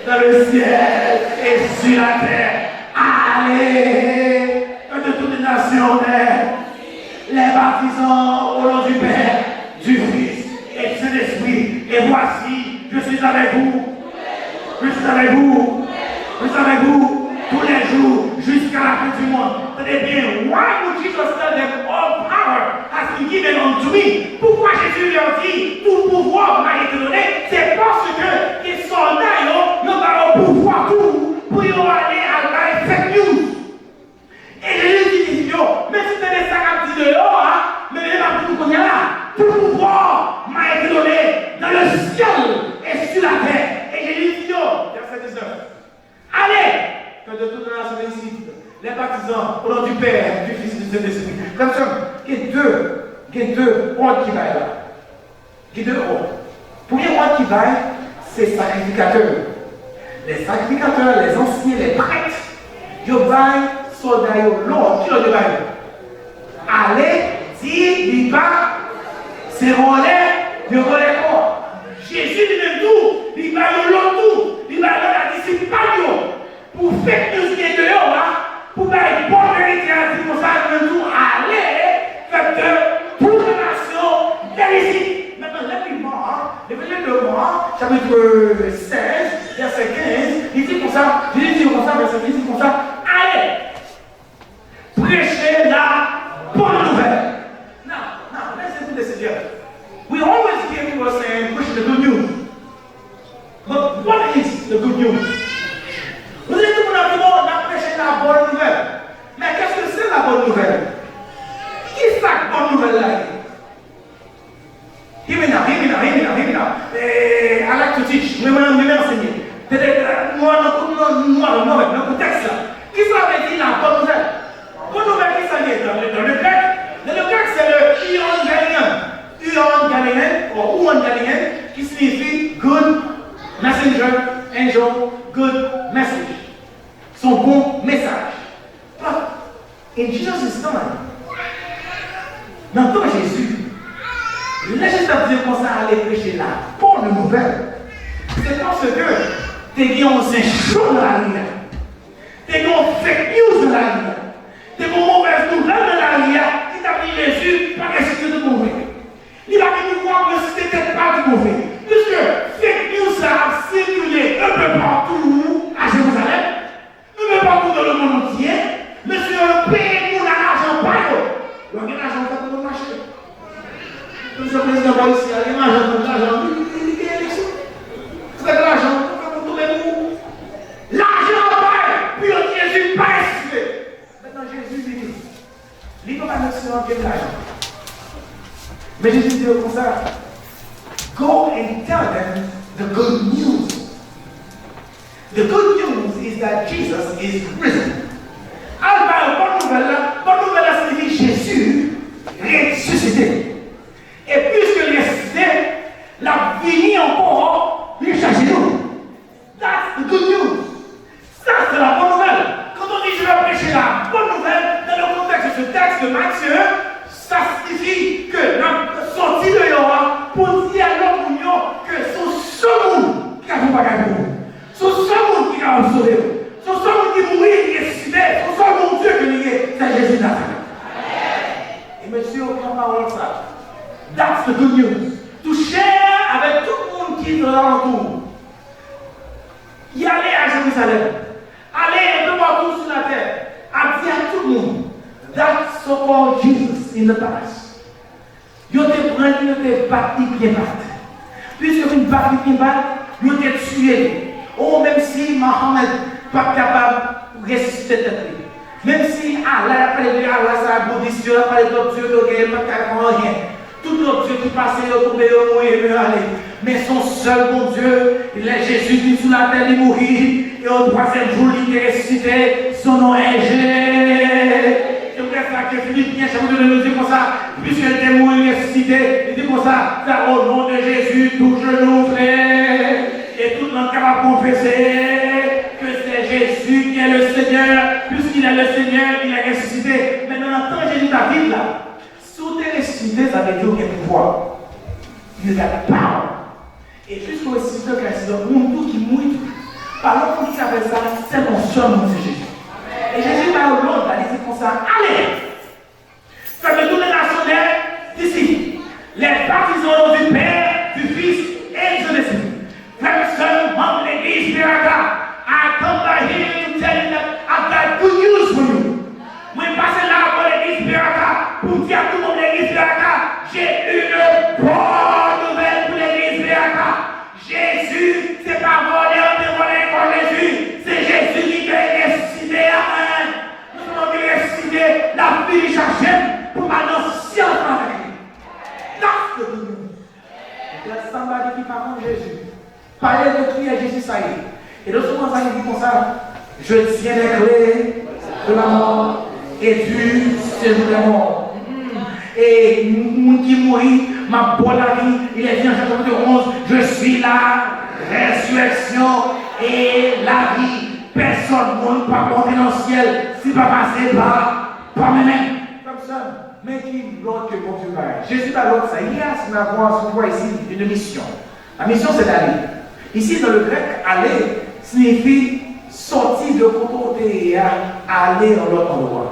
dans le ciel et sur la terre. Allez de toutes les nations, les baptisant au nom du Père, du Fils et du Saint-Esprit. Et voici, je suis avec vous. Je suis avec vous. Je suis avec vous tous les jours jusqu'à la fin du monde. Tande byen, why would Jesus tell them all power has been given unto me? Poukwa Jezi lè di tout pouvwa m'a été donné? Se paske ke sòlda yo, yo ba yo pouvwa tou pou yo ale al bay fake news. E Jezi di disip yo, men si tande sa k ap di deyò a, men men m ap di nou kounye a la, tout pouvoir m'a été donné dans le ciel et sur la terre. E Jezi di yo, vèsè diznèf, allez, faites de toutes les nations des disciples, les baptisant au nom du Père, du Fils et du Saint-Esprit. Frè m, sè m, gen de, gen de òd ki bay la. Gen de òd. Premye òd ki bay, se sakrifikatè yo. Les sacrificateurs, les anciens, les prêtres, yo bay sòlda yo lòd. Ki lòd yo bay yo? Ale, di li pa, se vòlè, yo vòlè kò. Jezi li menm tou, li bay yo lòd tou. Li bay lòd a disip pa l yo. Pou fake news ki deyò a, pou bay bon verite a, di konsa, nou menm tou, allez, faites de toutes les nations des disciples. Maintenant, lè pi Marc, Levanjil de Marc, chapitre seize, verset quinze, li di konsa, li di konsa, verset quinze, li di konsa, allez, prêchez la bonne nouvelle. Now, now, let's listen to this again. We always hear people saying, preach the good news. But what is the good news? Nou tande tout moun ap di, bon, n ap preche la bonne nouvelle. Men qu'est-ce que c'est la bonne nouvelle? Kisa k bonne nouvelle la ye? Hear me now, hear me now, hear me now, hear me now. Eh, I like to teach. Mwen, mwen, mwen renmen ansenye. Tande, tande, nou nan, nou nan, nou nan, nou nan kontèks la. Kisa vle di la bonne nouvelle? Bonne nouvelle, kisa l ye? Dans le, dans le grec, dans le grec, c'est le euangelion. Euangelion, ou euangelion, ki siyifi good messenger, angel, good message. Se yon bon mesaj. But in Jesus' time, nan tan Jezi, lè Jezi t ap di yo konsa, ale preche la bonne nouvelle, se paske te gen yon zen cho nan lari a. Te gen yon fake news nan lari a. Te gen yon movèz nouvèl nan lari a ki t ap di Jezi pa resisite tout bon vre. Li pa gen pouvwa pou resisite tèt pa l tout bon vre. Piske fake news sa ap sikile un peu partout à Jérusalem, un peu partout dans le monde entier, mesye yo peye moun a lajan pa yo. Lè w gen lajan, w fè tout bon mache. Menm jan prezidan pa isi a, gen lajan, tout lajan, li, li, li gen eleksyon. Fè lajan, fè moun tounen pou ou. Lajan an bay, pou yo di Jezi pa resisite. Mentnan Jezi vini. Li pa bay Meksiken ankenn lajan. Men Jezi di yo konsa, go and tell them the good news. The good news is that Jesus is risen. Al ba yo bon nouvèl la. Bon nouvèl la se di Jezi resisite. E piske l resisite, l ap vini ankò vin chèche nou. That's the good news. Ça, c'est la bonne nouvelle. Quand on dit je vais prêcher la bonne nouvelle, dans le contexte de ce texte de Matthieu, ça signifie que n ap sòti deyò a pou di a lòt moun yo ke se yon sèl moun ki ka fè yon bagay pou ou. Se yon sèl moun ki kapab sove w. Se yon sèl moun ki mouri, ki resisite. Se yon sèl Bondye ke li ye, se Jezi Nazarèt. E mesye yo pran pawòl sa. That's the good news. To share avèk tout moun ki nan alantou. Y ale a Jerizalèm. Ale un peu partout sur la terre. Ap di ak tout moun, that so-called Jesus in the past. Yo te pran li, yo te bat li byen bat. Piske yo fin bat li byen bat, yo te tiye li. O, menm si Mohamed pa t kapab resisite tèt li, menm si Allah, y ap pale de Allah sa a, boudis yo, y ap pale de lòt dye yo genyen, pa t ka fè anyen. Tout lòt dye ki pase, yo tonbe, yo mouri, yo ale. Men se yon sèl Bondye, lè Jezi vin sou latè, li mouri, e o twazyèm jou, li te resisite, son non è Jezi. Se pou sa ke Filipyen, chapit de, nou di konsa, piske l te mouri, resisite, ressuscité, li di konsa, c'est au nom de Jésus, tout genou flechi, et toute langue va confesser que c'est Jésus qui est le Seigneur. Puisqu'il est le Seigneur, il est ressuscité. Mentnan, nan tan Jezi t ap viv la, si w te resisite, sa vle di w gen pouvwa. You got power. E piske w resisite, w ka resisite lòt moun tou ki mouri tou. Pa lòt moun ki ka fè sa, sèlman yon sèl moun, se Jezi. E Jezi ba yo lòd la, li di konsa, ale! Faites de toutes les nations des disciples, les baptisant au nom du Père, du Fils et du Saint-Esprit. Frè m, sè m, manm legliz Beraka, I come by here to tell you that I've got good news for you. Mwen pase la bò legliz Beraka pou m di ak tout manm legliz Beraka, j'ai une bonne nouvelle pour l'église Beraka. Jezi, se pa vòlè an te vòlè kò Jezi, se Jezi ki te resisite a. Nou sèlman ki resisite, l ap vini chache m pou m al nan syèl ansanm avèk li. That's the good news. There's somebody ki pa konn Jezi. Pale de kiyès Jezi sa ye. E non sèlman sa, li di konsa, je tiens les clés de la mort et du séjour des morts. Mm. E moun ki mouri, m ap ba w lavi. Il est dit en Jean chapitre onze, je suis la résurrection et la vie. Pèsonn moun pa monte nan syèl si pa pase pa, pa mwen menm. Frè m, sè m, men ki lòd ke Bondye bay. Jezi bay lòd sa, il y a, si nous avons, si nous voyons ici, une mission. La mission, c'est d'aller. Ici, dans le grec, aller signifie sortir de kote w te ye a, ale an lòt andwa.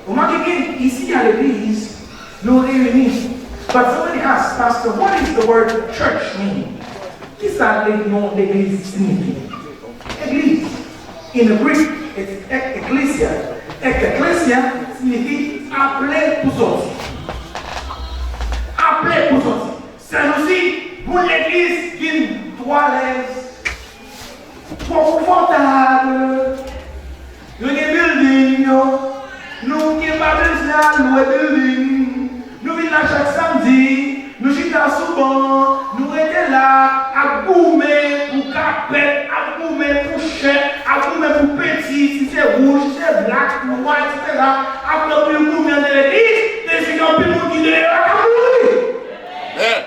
Ou remake byen, isi a legliz, nou reyini. But somebody ask, Pastor, what is the word church mean? Kisa le non legliz siyifi? Legliz. In the Greek, it's ek-, ekklesia. Ek-, ekklesia siyifi aple pou sòti. Aple pou sòti. Sèjousi, moun legliz vin twò alèz, twò konfòtab. Yo gen bilding yo. Nou gen pa bezwen al lwe bilding. Nou vin la chak samdi. Nou chita sou ban. Nou rete la ap goumen pou kapèt, ap goumen pou chè, ap goumen pou penti, si se wouj, si se blak, nwa, etsetera. Ap nan pil goumen anndan legliz, men si gen anpil moun ki deyò a k ap mouri. Amèn.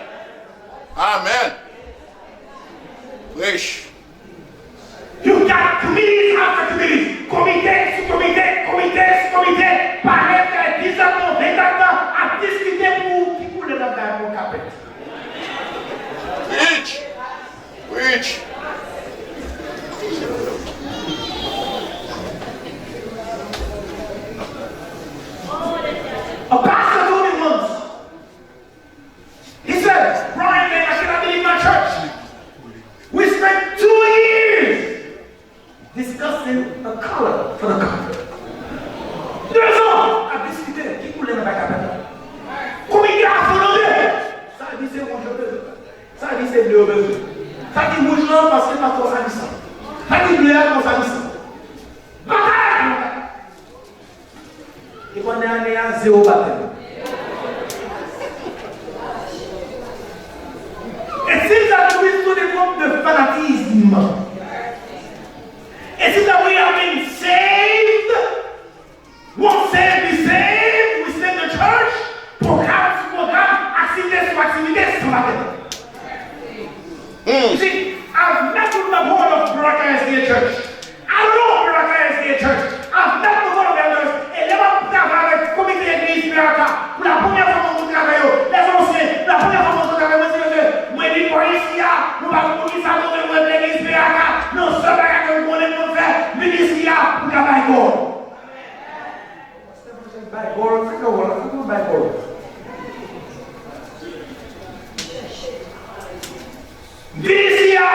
Amèn. Preach. You got committees after committees. Komite sou komite, komite sou komite. Pale fè dis zèdtan, vennkat tan, ap diskite pou ki koulè n ap bay pou kapèt. Preach. Preach. A pastor told me once, he said, Brian, man, I cannot believe my church. We spent two years discussing a color for the carpet. De zan ap diskite ki koulè n ap bay kapèt la. Komite a fon nan de. Sa di se wouj yo bezwen. Sa di se ble yo bezwen. Sa di wouj lan paske l pa twò salisan. Sa di ble a twò salisan. Batay! E pandan ane a, zewo batèm. It seems that we still in a de fanatism. It seems that we have been saved. Once saved, be saved, we stay in the church. Pwogram sou pwogram, aktivite sou aktivite, san batèm. You see, I've met with the board of Beraka S D A Church. I love Beraka S D A Church. I've met the board of elders. E lè m ap travay avèk komite legliz Beraka, pou la premyè fwa mwen kontre avè yo, lèzansyen, pou la premyè fwa mwen kontre avè yo, mwen di, mesye, mwen vin bò isi a, nou pa konn poukisa nou te mwen legliz Beraka, nan sèl bagay ke m konnen pou m fè, vin isi a, pou travay kò. Pastè Manchèl bay gòl, sa k wòl la, sa k wòl bay gòl. Vin isi a,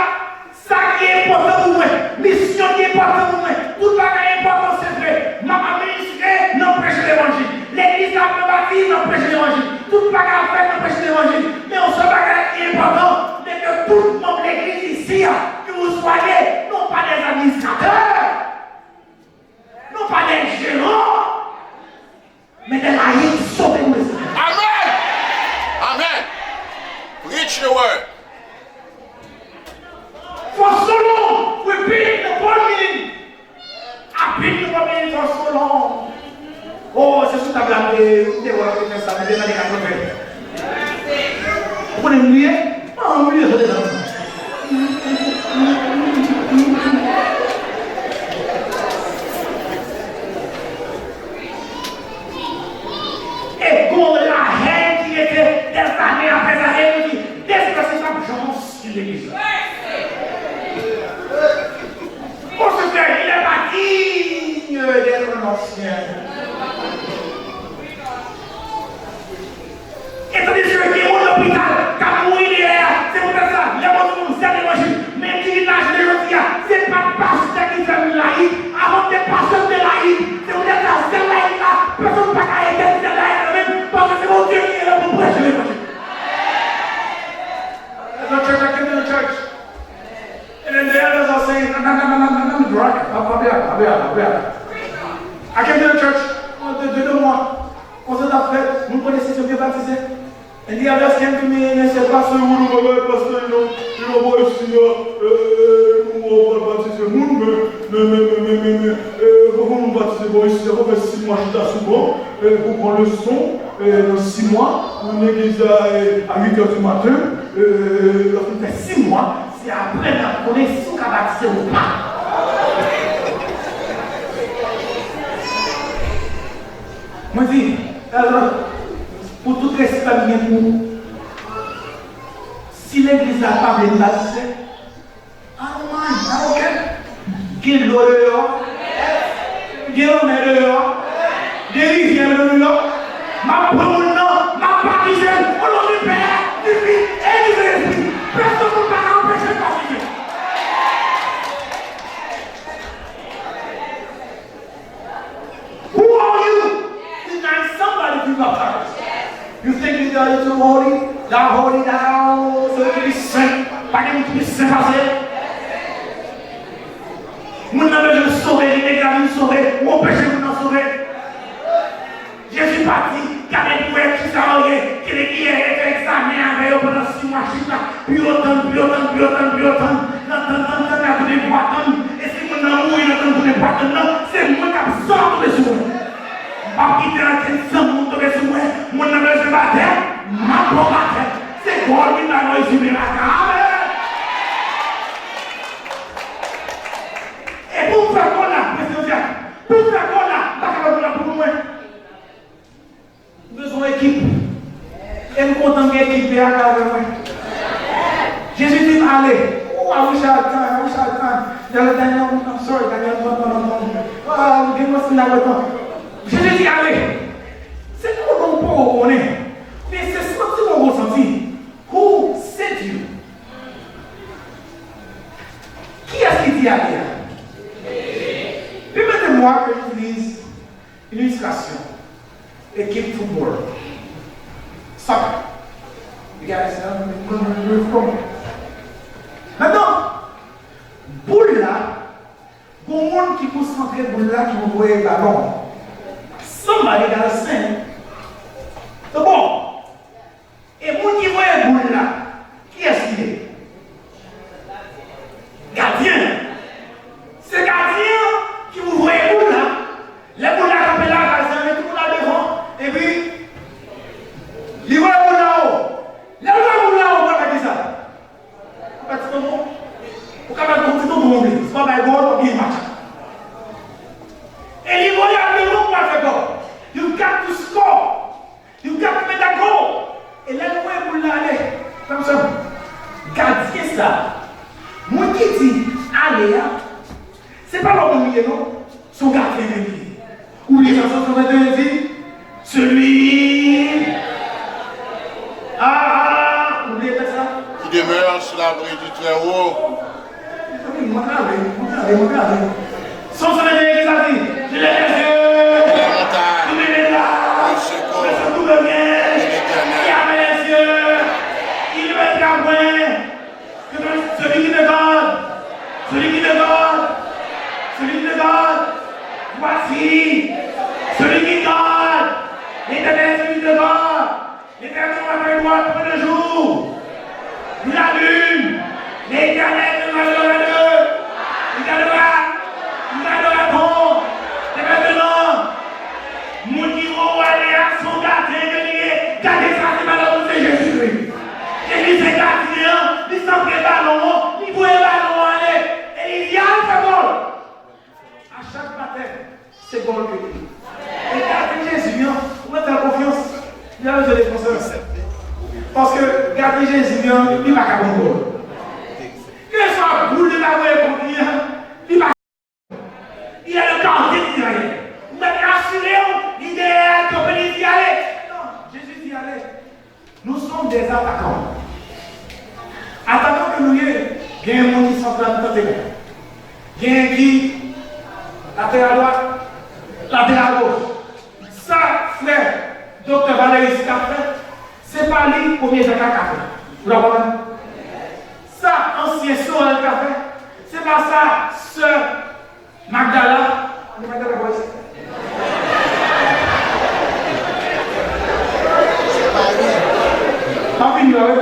sa ki enpòtan pou mwen, misyon ki enpòtan pou mwen, tout bagay enpòtan, se vre. M ap administre nan preche levanjil. Legliz la ap rebati nan preche levanjil. Tout bagay ap fèt nan preche levanjil. Men yon sèl bagay ki enpòtan, se ke tout manm legliz isi a, ke ou swa ye, nou pa dè administratè. Nou pa dè jeran, men dè layik sove pou Lesegnyè. Amèn! Amèn! Preach the word. For so long, we beat the board meeting. I beat the board meeting for so long. Oh, se sou tab la m te, m te wè yo te fè sa, men te nan ane katreven. Konnen m bliye? An, m bliye sou desann. E gon lajèn ki rete dèzane apre zane, nou di, Depi se pa janm anyen legliz la. Mon frè, il n'est pas digne d'être un ancien. E tandis ke gen moun lopital k ap mouri dèyè a, se poutèt sa, lè m di moun sèl levanjil, men ki vin la jounen jodi a, se pa pastè ki fè m layik, avan m te pastè m te layik, se poutèt sa, sèl layik la, pèsonn pa ka etèn sèl layik la menm, paske se Bondye ki gen lè pou preche levanjil. There's no church, I came to the church. And then the elders are saying, no, no, no, no, no, no, no, no, no, no, no, no, no, no, no. I came to the church, uh, de, de, de moi. Konsa t ap fèt, moun pran desizyon byen batize. And the elders came to me and they said, Pastor, ou nou bagay, Pastor, you know, you know, boy, isi a, eh, nou pral batize moun, men, men, men, eh, fò nou batize boy isi a, fò fè sis mwa chita sou ban, eh, pou pran leson, eh, nan sis mwa, nan legliz la, eh, a uit è di maten, eh, lè fin fè sis mwa, se apre n ap konnen si w ka batize ou pa. Mwen di, Elder, pou tout respè m gen pou ou, si legliz la pa vle m batize, I don't mind, I don't care. Gen dlo deyò, gen lanmè deyò, gen rivyè deyò. M ap pran moun nan, m ap batize l, o non di Pè, di Fis e di Sentespri. Pèsonn moun pa ka anpeche m batize. Who are you? Denying somebody to be baptized. You think you are too holy? Thou holy thou, so you can be sent. Pa gen moun ki pi sen pase l. Moun nan bezwen sove, li te ka vin sove, ou anpeche moun nan sove. Jezi pa di, gade pou wè kisa yo ye, ki lè ki ye, e fè egzamen avè yo pandan sis mwa chita, pou yo tann, pou yo tann, pou yo tann, pou yo tann, nan tann, tann, tann, nan tounen bwa tann, e si moun nan mouri nan tann tounen bwa tann nan, se mwen k ap sòt tonbe sou mwen. M p ap kite ankenn san moun tonbe sou mwen, moun nan bezwen batèm, m ap ba w batèm, se gòl ki ba nou rezime la, amen. E pou m fè gòl la, mesye Jack, pou m fè gòl la, m pa kapab gòl la pou mwen. M bezwen yon ekip. E m kontan gen ekip P A K avè mwen. Jezi di m ale. Oh, I wish I had time. I wish I had time. Daniel, Daniel, I'm sorry, Daniel, non, non, non, non. Ah, gen mwen si n a tan. Jezi di ale. Se konnen w poko konnen. Men se santiman w santi. Who sent you? Kiyès ki di ale a? Pèmèt mwen ke j'utilise une illustration. Ekip football. Soccer. You guys know where I'm from? Mentnan, boul la, gon moun ki konsantre boul la, ki voye balon. Somebody gotta send the ball. E moun ki voye boul la, kiyès li ye? Gadyen an. Se gadyen an ki pou voye boul la. Lè boul la kanpe la, gadyen an met boul la devan, epi li voye boul la wo. Lè l voye boul la wo, ou ka fè kisa? Ou ka fè ti tonton. Ou ka fè ti tonton anplis. Si w pa bay gòl, w ap genyen match la. E li voye al devan pou al fè gòl. You got to score. You got to make that goal. E lè l voye boul la ale, frè m, sè m, gadyen sa, moun ki di ale a, se pa lòt moun li ye non, se yon gadyen menm li ye. Ou bliye sa Sòm san venteyen di? Celui, ah, ah, ah, ou bliye tèks la? Qui demeure sous l'abri du Très-Haut. Mezanmi, mwen prale, mwen prale, mwen prale. Sòm san venteyen, ki sa di? Je lève les yeux sous mes mèt la, je me sens tout le bien qui a fait les cieux, il ne perdra point. Celui qui te garde, celui qui te garde, celui qui te garde, voici, celui qui garde, l'Éternel, celui qui te garde. L'Éternel sera ta droite pendant le jour, la lune, l'Éternel te gardera de, il gardera, il gardera ton, te gardera. Moun ki voye w ale a, se yon gadyen ke li ye. Gadyen sa, se pa lòt moun, se Jezikri. Se gòl ke li ye. E gadyen Jezi an, ou mèt fè l konfyans. Li pa bezwen defansè. Paske gadyen Jezi an, li pa ka pran gòl. Kèlkeswa boul yo ta voye kont li an, li pa. Il est le gardien d'Israël. Ou mèt asire w, li dèyè l, kanpe, li di ale. Non, Jezi di ale. Nous sommes des attaquants. Atakan ke nou ye, gen moun ki santral, tande byen. Gen ki lateral dwat, lateral goch. Sa frè Doktè Valeris ka fè, se pa li premye Jaka ka fè. Ou ta konprann? Sa ansyen Sorel ka fè, se pa sa sè Magdala, ann Magdala bò isi. Pa vini la, wi.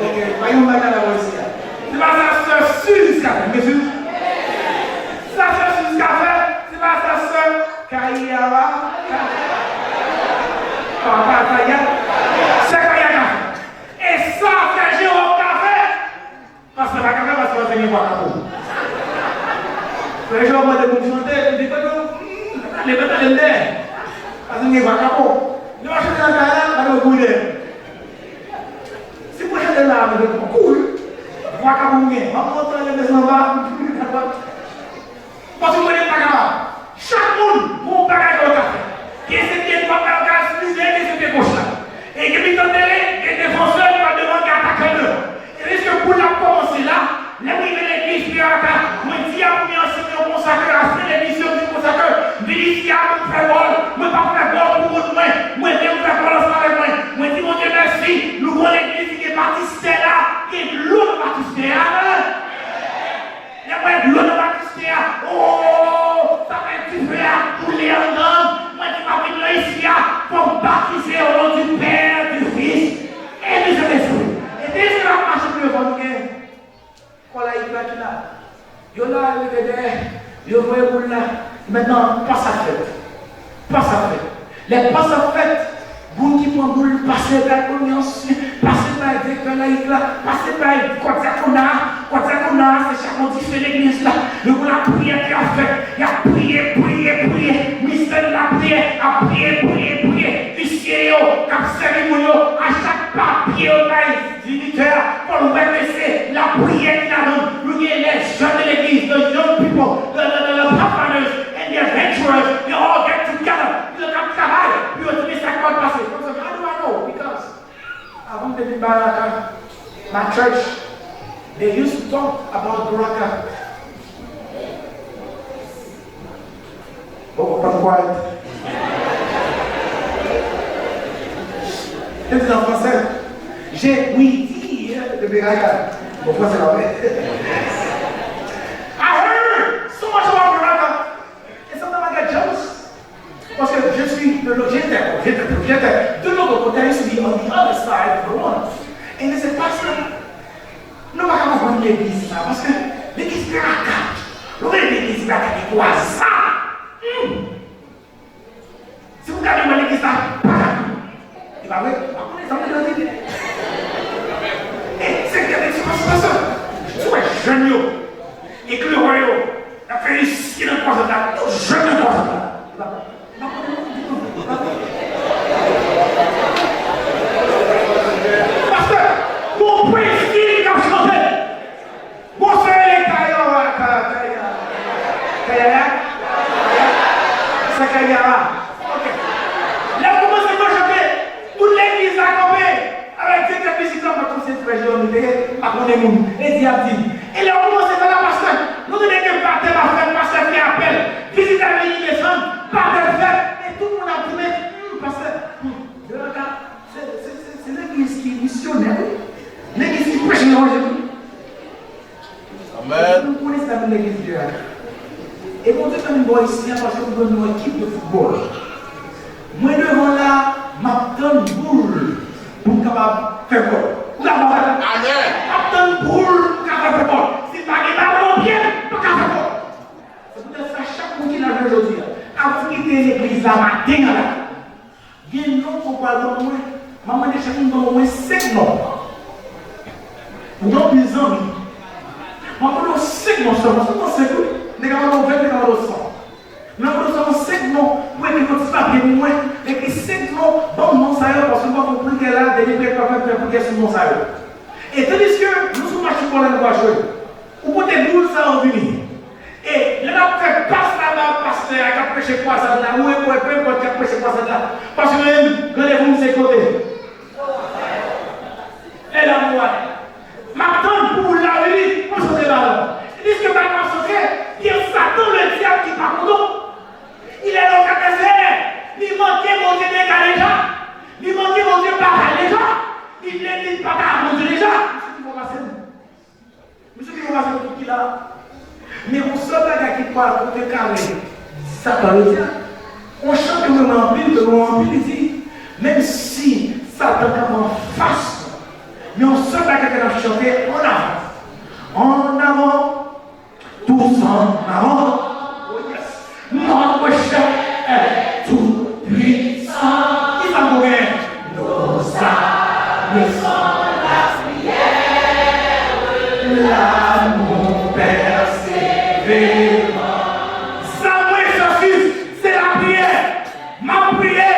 Ok, pa yon Magdala bò isi a. Se pa sa sè Suze ka fè, mesye. Sa sè Suze ka fè, se pa sa sè Kayaba, Ka-, pa, pa Kaya, sè Kaya ka fè. E sa frè Jewòm ka fè. Pastè pa ka fè, pastè pa gen vwa kapo. Frè Jewòm mande pou l chante, li di, "Kote w? Hmm, mwen tande, mwen tande m dèyè." Pastè gen vwa kapo. Lè w ap chante nan kay la, pa gen kouri dèyè. Si mwen chante la, mwen kouri. Vwa kapo mwen gen. Mwen kontan lè desann anba. Paske mwen menm pa kapab. Chak moun gon bagay ke yo ka fè. Gen se pye dwat la yo ka itilize, gen se pye goch la. E gen mitan teren, gen defansè ki pa devan, gen atakè devan. E lèske boul la ap kòmanse la, lè m rive legliz P R K, mwen di a premye ansyen yo konsa ke, ansyen legliz yo di konsa ke, vin isi a pou m fè gòl, mwen p ap fè gòl pou moun mwen, mwen menm fè gòl ansanm avèk mwen. Mwen di Bondye mèsi, nou gon legliz ki gen batistè la, gen dlo nan batistè a. Lè mwen dlo nan batistè a, o, sa fè dife a boule anndan m. Mwen di m ap vin nan isi a, fò m batize o non di Pè, di Fis e di Sentespri. E dezyèm ap mache pou yo fò nou gen kò layik la ki la. Yo la, yo rive dèyè, yo voye boul la. Mentnan, pa sa fèt. Pa sa fèt. Lè pa sa fèt, moun ki pran boul, pase bay premye ansyen, pase bay direktè layik la, pase bay kò dyakona a, kò dyakona a, se chak yon dife legliz la. Yo gon lapriyè ki ap fèt, y ap priye, priye, priye, mistè lapriyè, ap priye, priye, priye, visye yo, k ap sèvi moun yo, a chak pa pye yo bay, Dibitè a, fò l wè ke se lapriyè ki ladan l. Nou gen les jeunes de l'église, the young people, the, the, the, the pathfinders and the adventurers, they all get together. Yo t ap travay pou yo di men sa k pral pase. Kòmsi, how do I know? Because avan m te vin Baraka, my church, they used to talk about Baraka. Bon, pa quiet. Yo di an fransè, j'ai ouï dire de Beraka. Bon, fransè la, wi. I heard so much about Beraka. And sometimes I get jealous. Parce que je suis de l'autre, j'étais, j'étais, j'étais de l'autre côté, I used to be on the other side of the one. And they said, Pastor, nou pa ka konprann legliz sa, paske legliz P R K, lè w gade legliz P R K ki kwaze sa. Hmm. Si w gade mwen legliz la, pa ka tou. E pa vre? Pa konnen sa mwen di. E, se gade, se pa, se pa sa. Si w wè jèn yo, eklerè yo, y ap fè isi nan kwazad la, tout jèn nan kwazad la. E pa vre? Pastè, gon pwezi k ap chante. Gon seri de kayora, ka-, kaya-, kayaya? Sa kayara. Ok. Lè m kòmanse mwen chante, tout legliz la kanpe. Avèk direktè mizik la, mwen kòmanse frè Jewòm li te ye, pa konnen moun. E di ap di. E lè w kòmanse fè la, pastè, nou tande ke batèm ap fèt, pastè fè apèl, vizitè vini desann, batèm fèt, e tout moun ap di, men, hmm, pastè, hmm, Beraka, se, se, se, se legliz ki misyonè, wi. Legliz ki preche levanjil, wi. Amèn. Nou konnen sa vin legliz Beraka. E Bondye fè m bò isi a paske m jwenn yon ekip de foutbòl. Mwen devan la, m ap tann boul pou m kapab fè gòl. Ou dakò avè m? Amèn. M ap tann boul pou m ka fè gòl. Si m pa gen balon nan pye m, m pa ka fè gòl. Se poutèt sa, chak moun ki la jodi a, avan w kite legliz la maten an la, gen non ke w pral ban mwen. M ap mande chak moun ban mwen senk non. Ou gen anpil zanmi. M ap mande w senk non sèlman, sèlman senk, wi. Nèg la mande w ven, nèg la mande w san. Nan vodou sa, yon senk non pou ekri yon ti papye pou mwen. Ekri senk non, ban m non sa yo, paske m pa konn priyè la, dènye priyè k ap fèt, fè priyè sou non sa yo. E tandiske nou sou match foutbòl la nou pral jwe, ou pote boul sa yo vini. E lè n ap fè pas la ba pastè a k ap preche kwazad la, ou wè, wè, pe enpòt k ap preche kwazad la, paske yo menm, randevou m se kote? E la m wè. M ap tann pou boul la vini, pou m santre balon. Tandiske balon ap santre, gen Satan, ledyab, ki pa kontan. Il est locataire. Li manke Bondye dega deja. Li manke Bondye batay deja. Li vle di batay ak Bondye deja. Misye vin pase m. Misye vin pase m tout ki la. Men yon sèl bagay ki pral kontre kare Satan, ledyab. Yon chan ke mwen renmen anpil, ke mwen renmen anpil, li di, menm si Satan kanpe anfas nou, men yon sèl bagay ke n ap chante, en avant. En avant, tous en avant. Oh yes. Notre cher tout puissant. Kisa nou gen? Nos âmes sont la prière, l'amour persévérant. Sa mwen egzèsis, se lapriyè. M ap priye,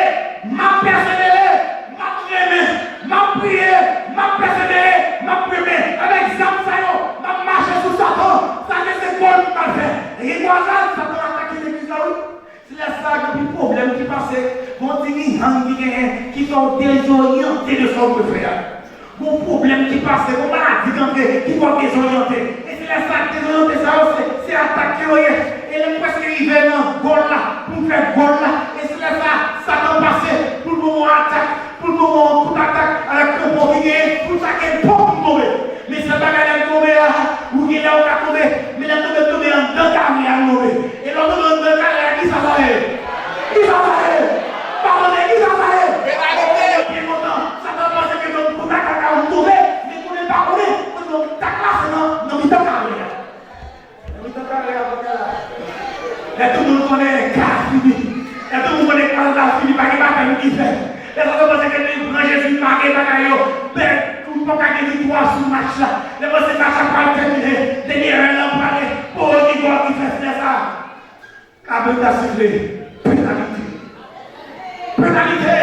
m ap pèsevere, m ap renmen. M ap priye, m ap pèsevere, m ap renmen. Avèk zam sa yo, m ap mache sou Satan. Sa ke se gòl m pral fè. E gen kwazad, Satan atake legliz la, wi. Se lè sa a gen anpil pwoblèm ki pase, gon ti nihang ki genyen, ki fè w dezoryante de sa w dwe fè a. Gon pwoblèm ki pase, gon maladi k antre, ki fè w dezoryante. E se lè sa, dezoryante sa yo, se, se atak ke yo ye. E lè m prèske rive nan gòl la, pou m fè gòl la, e se lè sa, Satan pase, pou l ban m yon atak, pou l ban m yon kout atak, avèk tanpon ki genyen, pou l take m, pòp, pou m tonbe. Men sèl bagay, lè m tonbe a, ou gen lè ou ka tonbe, men lè m tonbe, m tonbe anndan kare a m tonbe. E lè w tonbe anndan kare a, kisa sa ye? Kisa sa ye? Pa tande, kisa sa ye? Penalite! Byen kontan, Satan panse ke donk pou tak la ka ou tonbe, men konnen l pa konnen, konnen donk tak la se nan, nan mitan kare a. Nan mitan kare a kounye a la. Lè tout moun konnen ka fini. Lè tout moun konnen ka la fini, pa gen batèm ki fèt. Lè sa yo panse ke li pran Jezi, make bagay yo. Men, ou poko ka gen viktwa sou match la. Lè panse match la pral tèmine, dènye rèl la prale. Pou ki gòl ki fèt lè sa? Kabrit la sifle. Penalite. Penalite!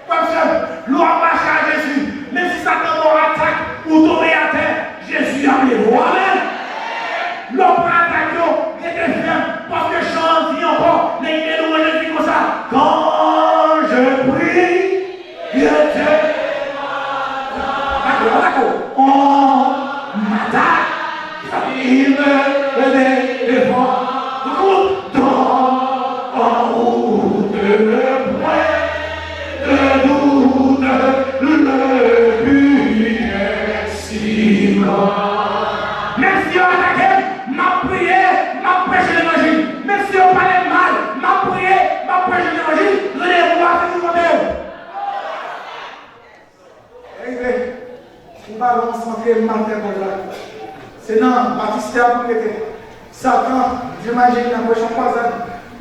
Frè m, sè m, lè w ap mache a Jezi, menm si Satan ba w atak, ou tonbe atè, Jezi ap leve w. Amèn! Lè w pran atak yo, rete fèm, paske chan an di ankò, nan ide louwanj li di konsa, quand je prie, je te m'attaque, on m'attaque. Il me défend. Tout en route, point de doute, le but est si grand. Menm si yo atake m, m ap priye, m ap preche levanjil. Menm si yo pale m mal, m ap priye, m ap preche levanjil. Randevou a se pou mande. Rive, pou balon an santre, m al fè gòl la. Se nan batistè a pou l rete. Satan, Dye maji nan pwòch yon kwazad.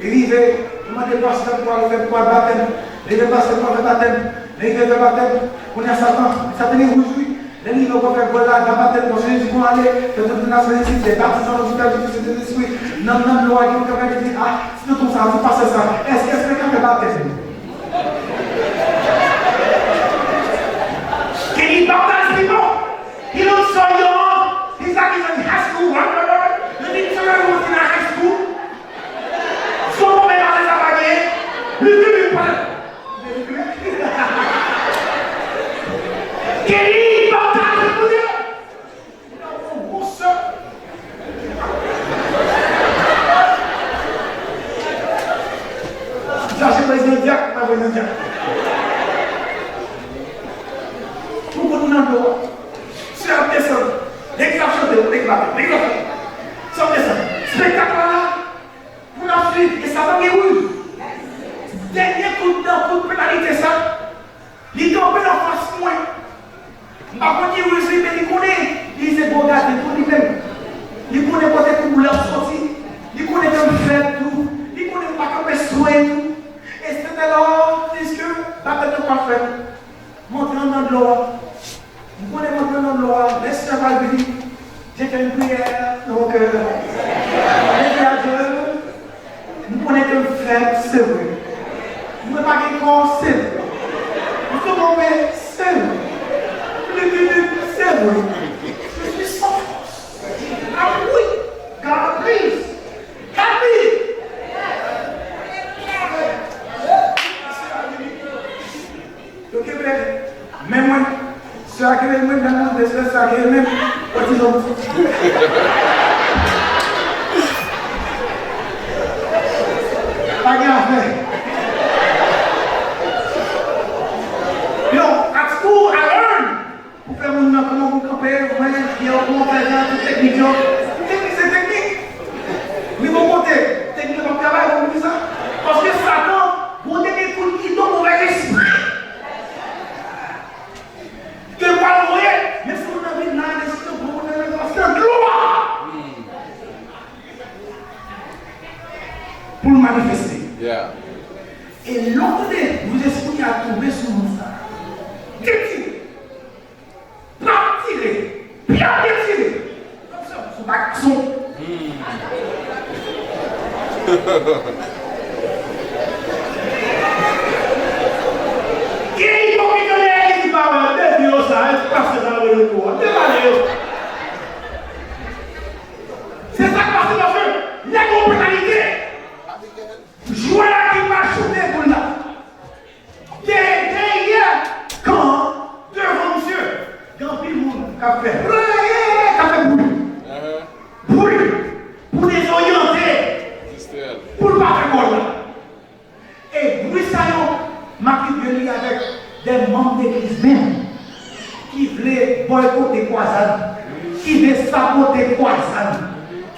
Li rive, li mande pastè pou al fè, pou al batèm. Li rive pastè pou al fè batèm. Li rive fè batèm. Kounye a Satan, Satan li wouj wi. Lè li rive pou fè gòl la, nan batèm, bon, Jezi di, bon, ale, fè tout moun nasyon isit, les baptisés au nom du Père, du Fils et du Saint-Esprit. Nan, nan dlo a, gen yon k ap gade, di, ah, si nou konsa, di pastè sa, èske, èske l ka fè batèm? Can you baptize people? He looks so young. He's like he's in high school. Right, right, right, right. You think somebody was in high school? Son papa pa se sa pa gen. Li vini pa. Can you baptize people? Chache prezidan dyak, pa prezidan dyak. Pou kote nan dlo a. Sè ap desann. Legliz ap chante, legliz ap, legliz ap chante. Sè ap desann. Spektak la la. Pou n ap swiv. E sa pa gen wouj. Dènye kout nan kout penalite sa. Li kanpe anfas mwen. M pa konn ki riz li, men li konnen. Li se bon gaden tou li menm. Li konnen kote koulè ap soti. Li konnen ke m fèb tou. Li konnen m pa kanpe swen tou. E se te la, diske batèm nan pa fèt. M antre anndan dlo a. M konnen m antre anndan dlo a. Lè Seyè a pral vini, je fè yon priyè nan mon kè. Mwen di Dye, m konnen ke Fèb, se vre. Mwen pa gen kò, se vre. Mwen tonbe, se vre. Mwen deprime, se vre. Je suis sans force. I'm weak. God, please. Help me. Yo kenbe men mwen. Sè a kenbe men mwen, nan mwen, sè a kenbe men mwen. Pati zòn. Pa gen afè. Yo, at school, I learn. Pou fè moun nan, kòman pou kanpe, mwen, yo, kòman fè jan, tout teknik yo. Teknik se teknik. Wi, bon kote, teknik yo p ap travay, bon, poukisa? Paske Satan, bon, te gen kout kidon movè espri. Ke l pral voye, men si moun nan vin la, lespri yo pran moun nan, nan dlo a. Pou l manifeste. Yeah. E lè w tande, Lespri a tonbe sou moun sa. Detire. L ap tire. Pye ap detire. Sou bak sou. Gen ipokrit yo dèyè ki di pa wè, de di yo sa, e pase nan rezo a. Debale yo. Se sa k pase paske lè gon penalite, jwè a ki pa choute boul la. Dèyè, dèyè kan, devan misye, gen anpil moun k ap fè, k ap fè bri. Bri pou dezoryante, pou l pa fè gòl la. E bri sa yo, m ap rive li avèk de manm legliz menm ki vle bòykote kwazad, ki vle sabote kwazad,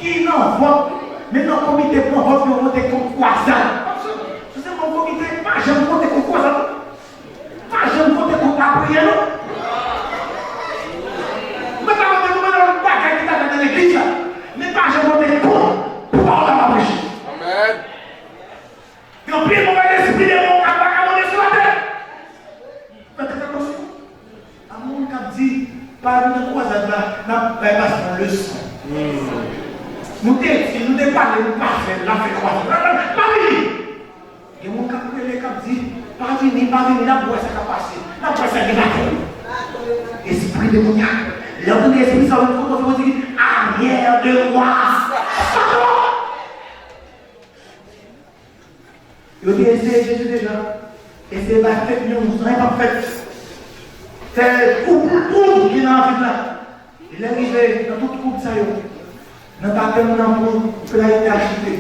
ki nan vòt, menm nan komite pran vòt yo vote kont kwazad. Sou se manm komite, pa janm vote kont kwazad. Pa janm vote kont lapriyè, non. Mwen ta vote pou mwen nan bagay ki ta fèt nan legliz la. Men pa janm vote kont pou pawòl la pa preche. Amèn. Gen anpil movèzespri demon k ap vakabone sou latè. Fè trè atansyon. A moun k ap di, pa vin nan kwazad la, n ap bay pastè yon leson. Nou te di, nou te pale, nou pa fè l, l ap fè kwazad la. Pa vini! Gen moun k ap rele, k ap di, pa vini, pa vini, n ap wè sa k ap pase, n ap wè sa gen lakay ou. Espri demonyak. Lè w tande espri sa, ou kote w di, arrière de moi. Satan! Yo te eseye Jezi deja. Eseye bay fake news, anyen p ap fèt. Fè ou pou ou ki nan avil la. E lè rive nan tout kout sa yo, nan batèm nan pou pla ete ajoute.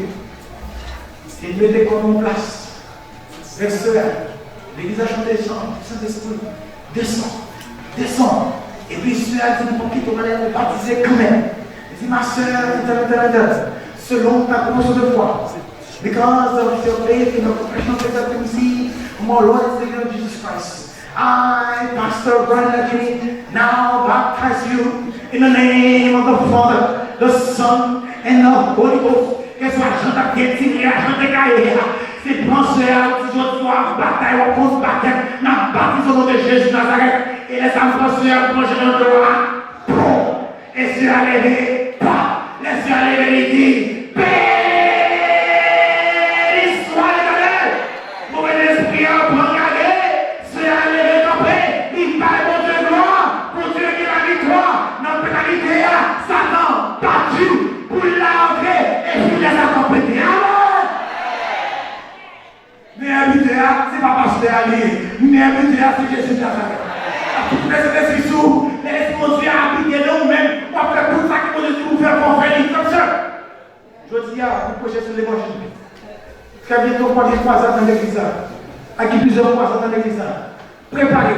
E mete kò nou an plas. Frè, sè, legliz la chante chan, Sentespri, desann, desann. Epi sè a di, nou p ap kite w ale, nou batize kanmenm. Li di, ma sœur, entèl, entèl, entèl, selon ta confession de foi, because of your faith in the profession of faith that we receive from our Lord and Savior Jesus Christ, I, Pastor Brian Lagini, now baptize you in the name of the Father, the Son, and the Holy Ghost. Kèlkeswa jan t ap gen tire a, jan te ka ye a, se pran sè a, ou di jodi a w ap batay, w ap pran batèm, n ap batize o non de Jezi Nazarèt. E lè sa m pran sè a, m plonje nan dlo a, pon! E sè a leve, pa! Lè sè a leve, li di, beni swa Letènèl! Movèzespri a pran gade, sè a leve kanpe, li bay Bondye glwa, Bondye gen laviktwa nan penalite a, Satan bati pou l la antre, e fidèl Satan pete. Amèn! Meyè bitè a, se pa pastè a li ye. Meyè bitè a, se Jezi Nazarèt. Tout lespri sou, lè Lespri Bondye a abite nan ou menm, w ap fè tout sa ke Bondye di pou w fè, fò w fè li, frè m, sè. Jodi a, nou preche sou levanjil. Trè byento, w ap gen kwazad nan legliz la. Ak gen plizyè kwazad nan legliz la. Prepare.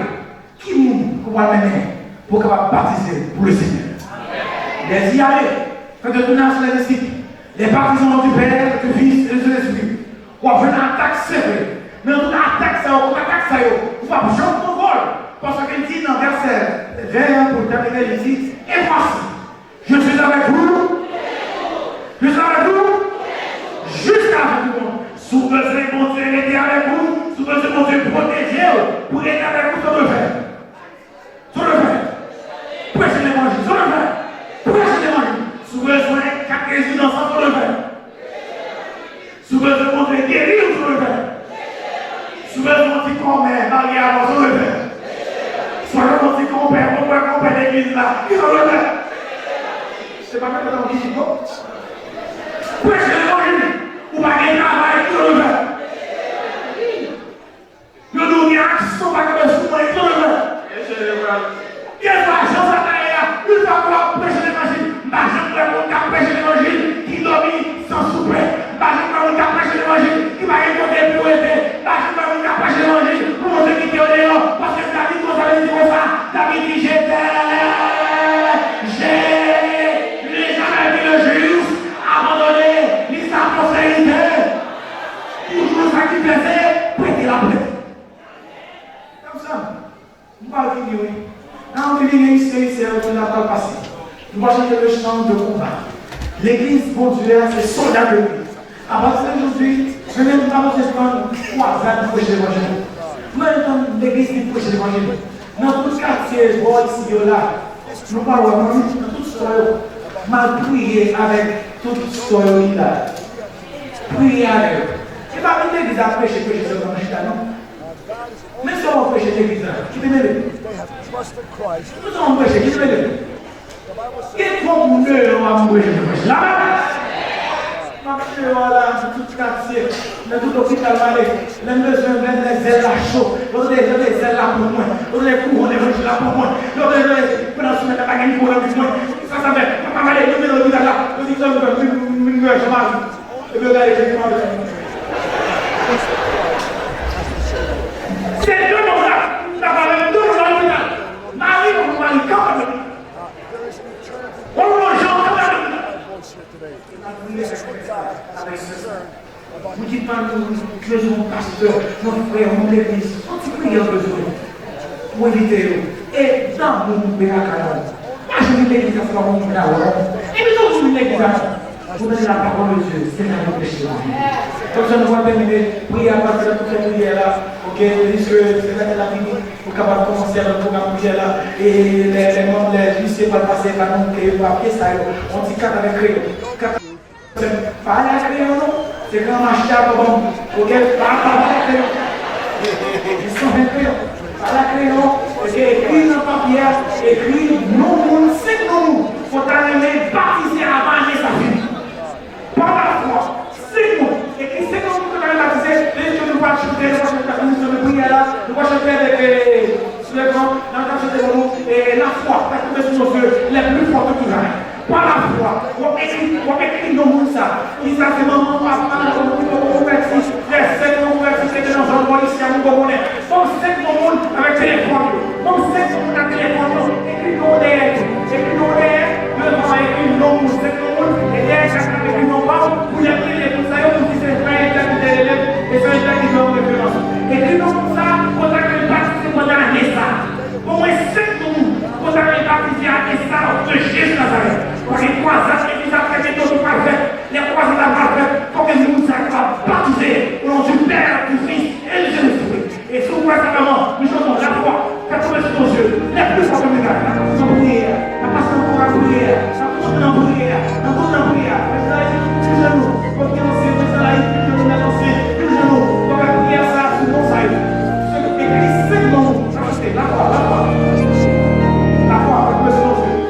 Ki moun ke w pral mennen pou w kapab batize pou Lesenyè? Lè di ale, fè de tou nasyon lè disip, lè batize o non di Pè, di Fis e di Sentespri. W ap jwenn atak sevè. Men nan tout atak sa yo, kont atak sa yo, ou p ap janm pran gòl. Paske l di nan vèsè ven an pou l tèmine, li di, et voici, je suis avec vous, je suis avec vous jusqu'à la fin du monde. Si w bezwen Bondye rete avèk ou, si w bezwen Bondye pwoteje w, pou rete avèk ou, sa w dwe fè. Sa w dwe fè. Preche levanjil, sa w dwe fè. Preche levanjil. Si w bezwen kat rezidans lan, sa w dwe fè. Si w bezwen Bondye geri w, Gen avanse w dwe fè. Swa yo di konpè, konpè, konpè legliz la. Ki sa w dwe fè? Se pa mete nan vizit non. Preche levanjil. Ou pa gen travay, ki sa w dwe fè? Yo di w gen aksyon pa kenbe sou mwen, ki sa w dwe fè? Gen fwa jan sa ta ye a, yon fwa ke w ap preche levanjil, m pa janm wè moun k ap preche levanjil ki dòmi san soupe. M pa janm wè moun k ap preche levanjil ki pa gen kote pou rete. M pa janm wè moun k ap preche levanjil pou Bondye kite yo deyò. Paske David konsa, li di konsa, David di, Je t'ai, je l'ai jamais vu le juste abandonné, ni sa postérité. Toujou sa ki fè se prete l ap prete. Tanm sa, nou pral fini wi. Nan yon fini gen istè istè yo ki la pral pase. Nou pral chante le chant de combat. Legliz Bondye a se sòlda de Kris. Apati de jodi, mwen menm m pa bezwen tann kwazad pou preche levanjil. Mwen tann legliz li preche levanjil. Nan tout katye bò isi yo la, nou pral wè mwen menm nan tout sò yo. M al priye avèk tout sò yo ki la. Priye avè yo. E pa vin legliz ap preche, preche sèlman nan chita non. Men sa w ap preche legliz la, ki te mele? Men sa w ap preche, ki te mele? Gen twòp moun deyò a m preche levanjil la. M ap deyò a la, nan tout katye, nan tout lopital m ale. Lè m bezwen, lè, lè zèl la cho, yo tande, tande zèl la pran mwen, yo tande kouran levanjil la pran mwen, yo tande pandan semèn nan pa gen kouran nan vi mwen. Sa sa fè, m ap ale, yo vin lopital la, yo di, sa m fè, m vin, m vin wè Jan Mari. Epi yo gade Jezi mande. Se de moun la, ta pale de moun la lopital. Mari, yon mari kanpe. Yon moun jan kanpe. Mwen ki pa nou bezwen yon pastè, yon frè, yon legliz, yon ti priyè bezwen. Pou envite yo. E damou pou peye lakay la. Pa janm vin legliz la fwa moun la wè. Envite yo vin legliz la. Pou tande la parole de Dieu, se la nou preche la. Donk, sa nou va tèmine priyè a, pase pou fè priyè la. Oke, piske se la ke la fini, pou kapab kòmanse avèk pwogram priyè la. E lè, lè manm, lè misye pral pase, pa nou ke yo papye sa yo. On ti kat avèk kreyon. Kat Pale ak kreyon non. Se gran machita pou ban m. Oke? Pa, pa, pale ak kreyon. Li sanfè kreyon. Pale ak kreyon. Oke? Ekri nan papye a. Ekri non moun, senk non moun ke w ta renmen batize avan ane sa fini. Pa lafwa, senk moun. Ekri senk non moun ke w ta renmen batize. Lè ke nou pral chante, nou pral chante, nou pral chante priyè la. Nou pral chante avèk, eh, Sou lekran, nan kap chante pou nou, e lafwa, fè tonbe sou nos yeux, les plus fortes murailles. Pa lafwa, w ap ekri, w ap ekri non moun sa. Kisa se manman, papa, ou ki poko konvèti, frè, sè ki poko konvèti, ki te nan zòn bò isi a, nou poko konnen. Ban m senk non moun avèk telefòn yo. Ban m senk non moun ak telefòn yo. Ekri non dèyè yo. Ekri non dèyè, devan ekri non moun, senk non moun, e dèyè chak moun ekri non pa w, pou lè m rele moun sa yo, pou di se frè entèl ki te rele m, e se entèl ki fè yon referans. Ekri non moun sa, kontak mwen, batize pandan ane sa. Omwen senk moun, kontak mwen, batize ane sa, o non de Jezi Nazarèt. Paske kwazad legliz la trè byento ki pral fèt. Lè kwazad la pral fèt, fòk moun sa yo kapab batize, o non di Pè, di Fis e di Sentespri. E si w kwè sa vrèman, nou chante lafwa, fè tonbe sou nos yeux, les plus fortes murailles, n ap pase nan priyè, n ap pase nan priyè, n ap pase nan priyè, n ap pase nan priyè, n ap pase nan priyè. Mezanmi, leve jenou, kote ansyen, kote la, leve jenou, leve jenou, pou fè priyè sa sou non sa yo. Se ekri senk non, n ap chante, lafwa, lafwa. Lafwa, fè tonbe sou nos yeux.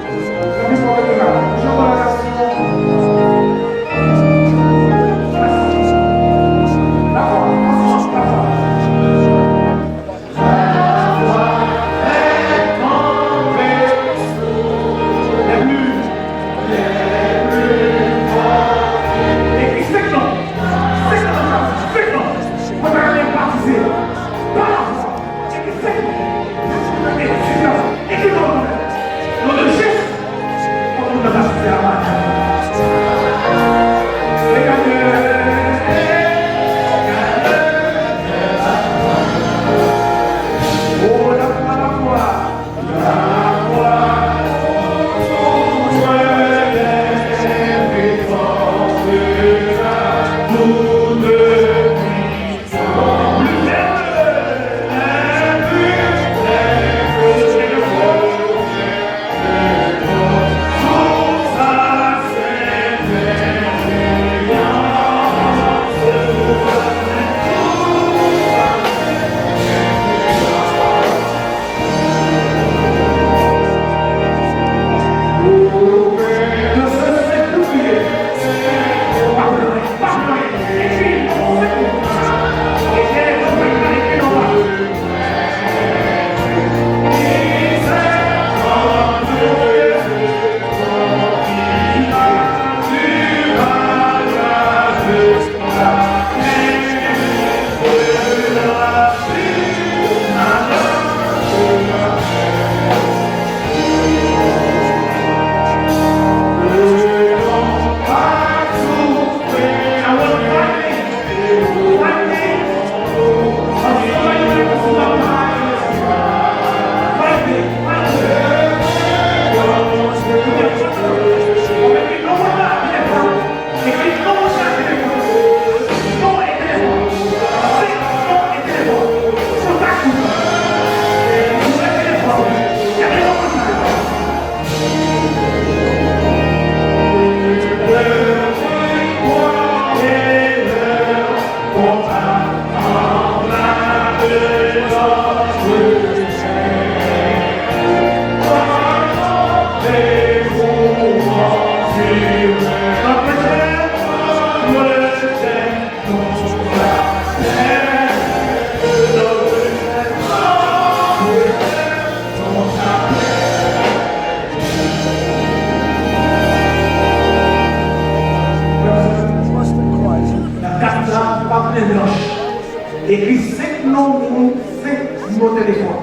Ekri senk non moun, senk nimewo telefòn.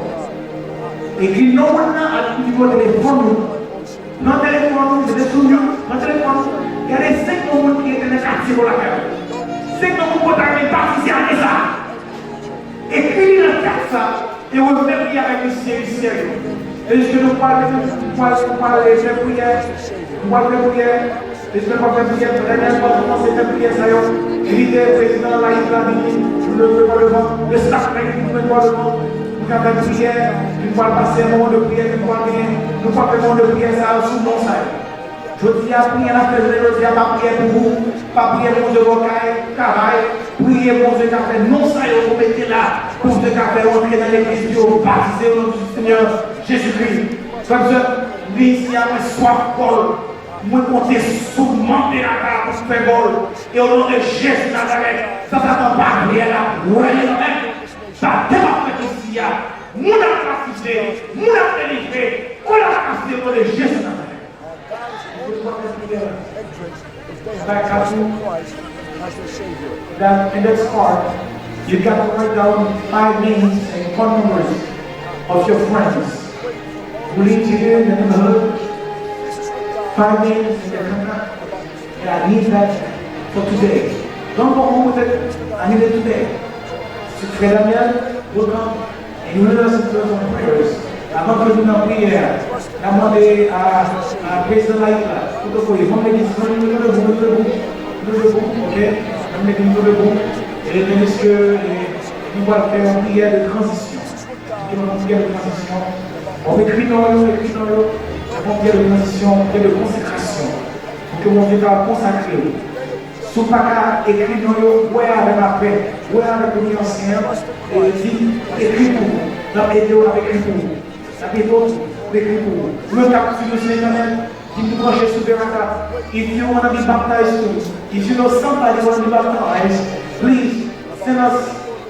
Ekri non moun nan ak nimewo telefòn ou. Pran telefòn ou, mete sou mute, pran telefòn ou. Gade senk non moun ki rete nan katye bò lakay ou. Senk non moun ke w ta renmen batize ane sa a. Ekri li nan kat sa a e ou menm li avèk misye, misye yo. E jiske nou pral, nou pral, nou pral fè priyè, nou pral fè priyè. Lespri pa fè priyè, Daniel pa kòmanse fè priyè sa yo. Envite prezidan layik la vini, nou leve bò devan, le staf layik nou met bò devan. Nou ka fè priyè, nou pral pase yon moman de priyè, nou pral genyen, nou pral fè moman de priyè sa yo sou non sa yo. Jodi a, priyè n ap fè jounen jodi a, pa priyè pou ou, pa priyè Bondye bò kay, travay, priye Bondye ka fè non sa yo ou mete la, Bondye ka fè yo antre nan legliz pou yo batize yo nan non du Seigneur Jésus-Christ. Frè m, sè, m vin isi a, mwen swaf gòl. Mwen konte sou manm de lakay la pou fè gòl. E o non de Jezi Nazarèt, san Satan pa vle l ap wè l kanmenm. Batèm ap fèt isi a. Moun ap batize, moun ap delivre, kò l ap kase o non de Jezi Nazarèt. Like I do, that index card, you got to write down five names and phone numbers of your friends who live here in the neighborhood. Five names and their contact. And I need that for today. Don't go home with it. I need it today. Frè Daniel, welcome. And you lead us in prayer. Avan ke nou nan priyè a, n ap mande a, a prezidan layik la pou te voye manm legliz, manm legliz nou debout, nou debout, nou debout, ok? Manm legliz nou debout. E tandiske, e, nou pral fè yon priyè de tranzisyon. Nou pral fè yon priyè de tranzisyon. W ap ekri non yo, ekri non yo. N ap fè yon priyè de tranzisyon, yon priyè de konsekrasyon. Pou ke Bondye ka konsakre w. Si w pa ka ekri non yo, wè avè m apre. Wè avèk premye ansyen an, e di, ekri pou ou. L ap ede w, l ap ekri pou ou. L ap ede w, l ap ekri pou ou. Ou menm k ap swiv nou sou entènèt, ki tou branche sou Verata. If you wanna be baptized too, if you know somebody wanna be baptized, please send us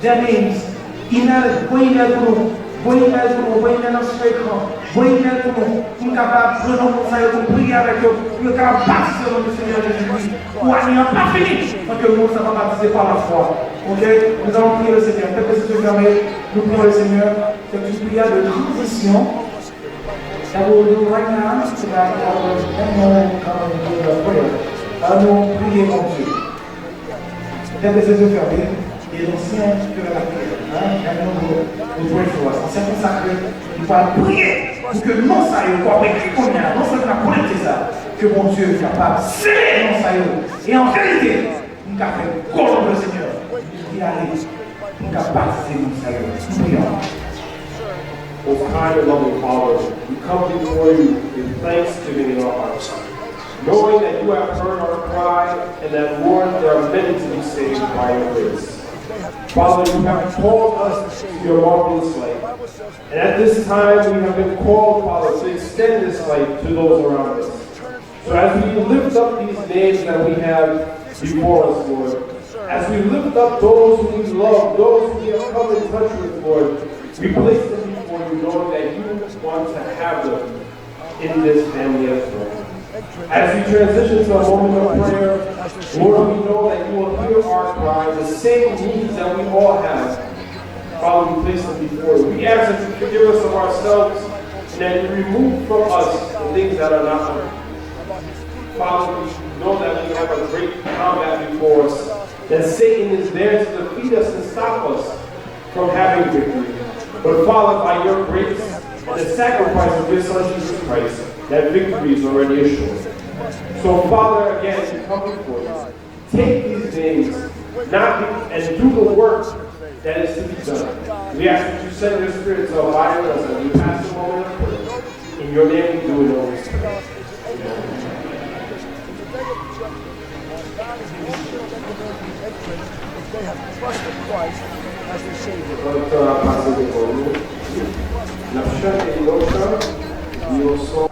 their names. Email, voye email pou nou. Voye email pou nou. Voye email nan sou ekran. Voye email pou nou. Pou nou kapab pran non moun sa yo, pou nou priye avèk yo, pou yo kapab batize o non de Senyè Jezikri. Pou ane an pa fini san ke moun sa pa batize pa lafwa. Ok? Nous allons prier le Seigneur. Tèt de zye fèmen, nou priyons le Seigneur. C'est une prière de transition. That we will do right now, so that our men will come and do the prayer. Ann nou priye Bondye. Tèt de zye fèmen, e lansyen ki te la priyè, hein, Daniel will, will pray for us. Ansyen konsakre, li pral priye pou ke non sa yo, pou apre ki kounye a, non sèlman n ap konekte sa, ke Bondye kapab sele non sa yo. E an verite, nou ka fè gòl pou le Senyè. Ki ale, nou ka batize moun sa yo. Nou priyè. Most kind and loving Father, we come before you with thanksgiving in our hearts, knowing that you have heard our cry and that, Lord, there are many to be saved by your grace. Father, you have called us to your marvelous light. And at this time, we have been called, Father, to extend this light to those around us. So as we lift up these names that we have before us, Lord, as we lift up those who we love, those who we have come in touch with, Lord, we place them before you, knowing that you want to have them in this family as well. As we transition to a moment of prayer, Lord, we know that you will hear our cries, the same needs that we all have. Father, we place them before you. We ask that you forgive us of ourselves and that you remove from us the things that are not of you. Father, we know that we have a great combat before us, that Satan is there to defeat us and stop us from having victory. But Father, by your grace and the sacrifice of your Son Jesus Christ, that victory is already assured. So Father, again, we come before you. Take these names, not be, and do the work that is to be done. We ask that you send your spirit to abide with us as we pass the moment of prayer. In your name we do it always pray. Amen. Kòlèktè a pase devan nou. N ap chante yon chan, yon son.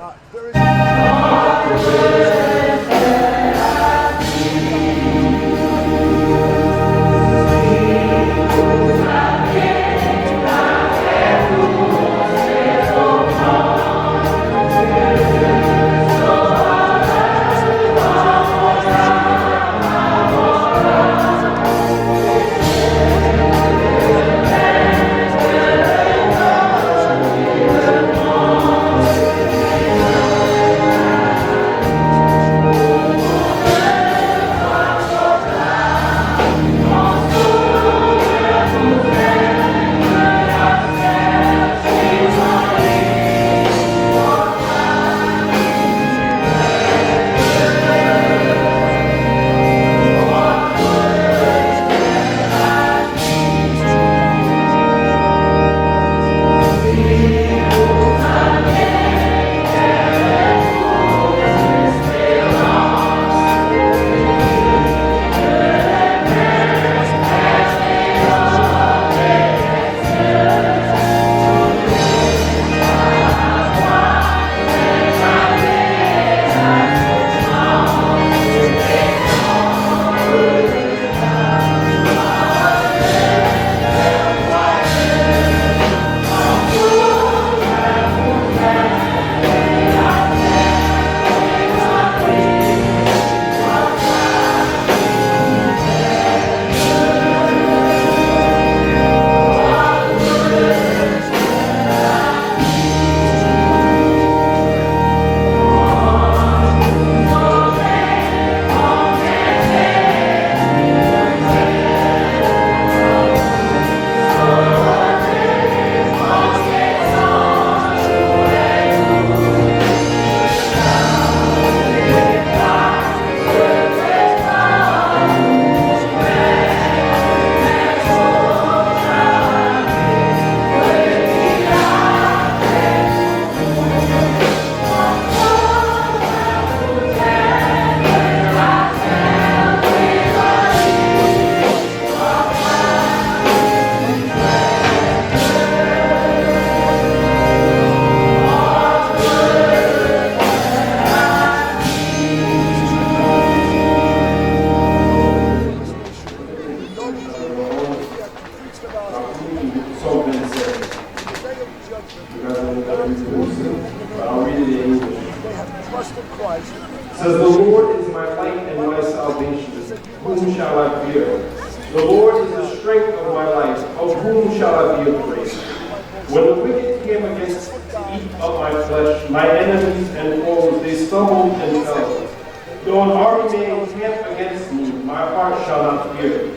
Says, "The Lord is my light and my salvation. Whom shall I fear? The Lord is the strength of my life. Of whom shall I be afraid?" When the wicked came against to eat up my flesh, my enemies and foes, they stumbled and fell. Though an army may encamp against me, my heart shall not fear.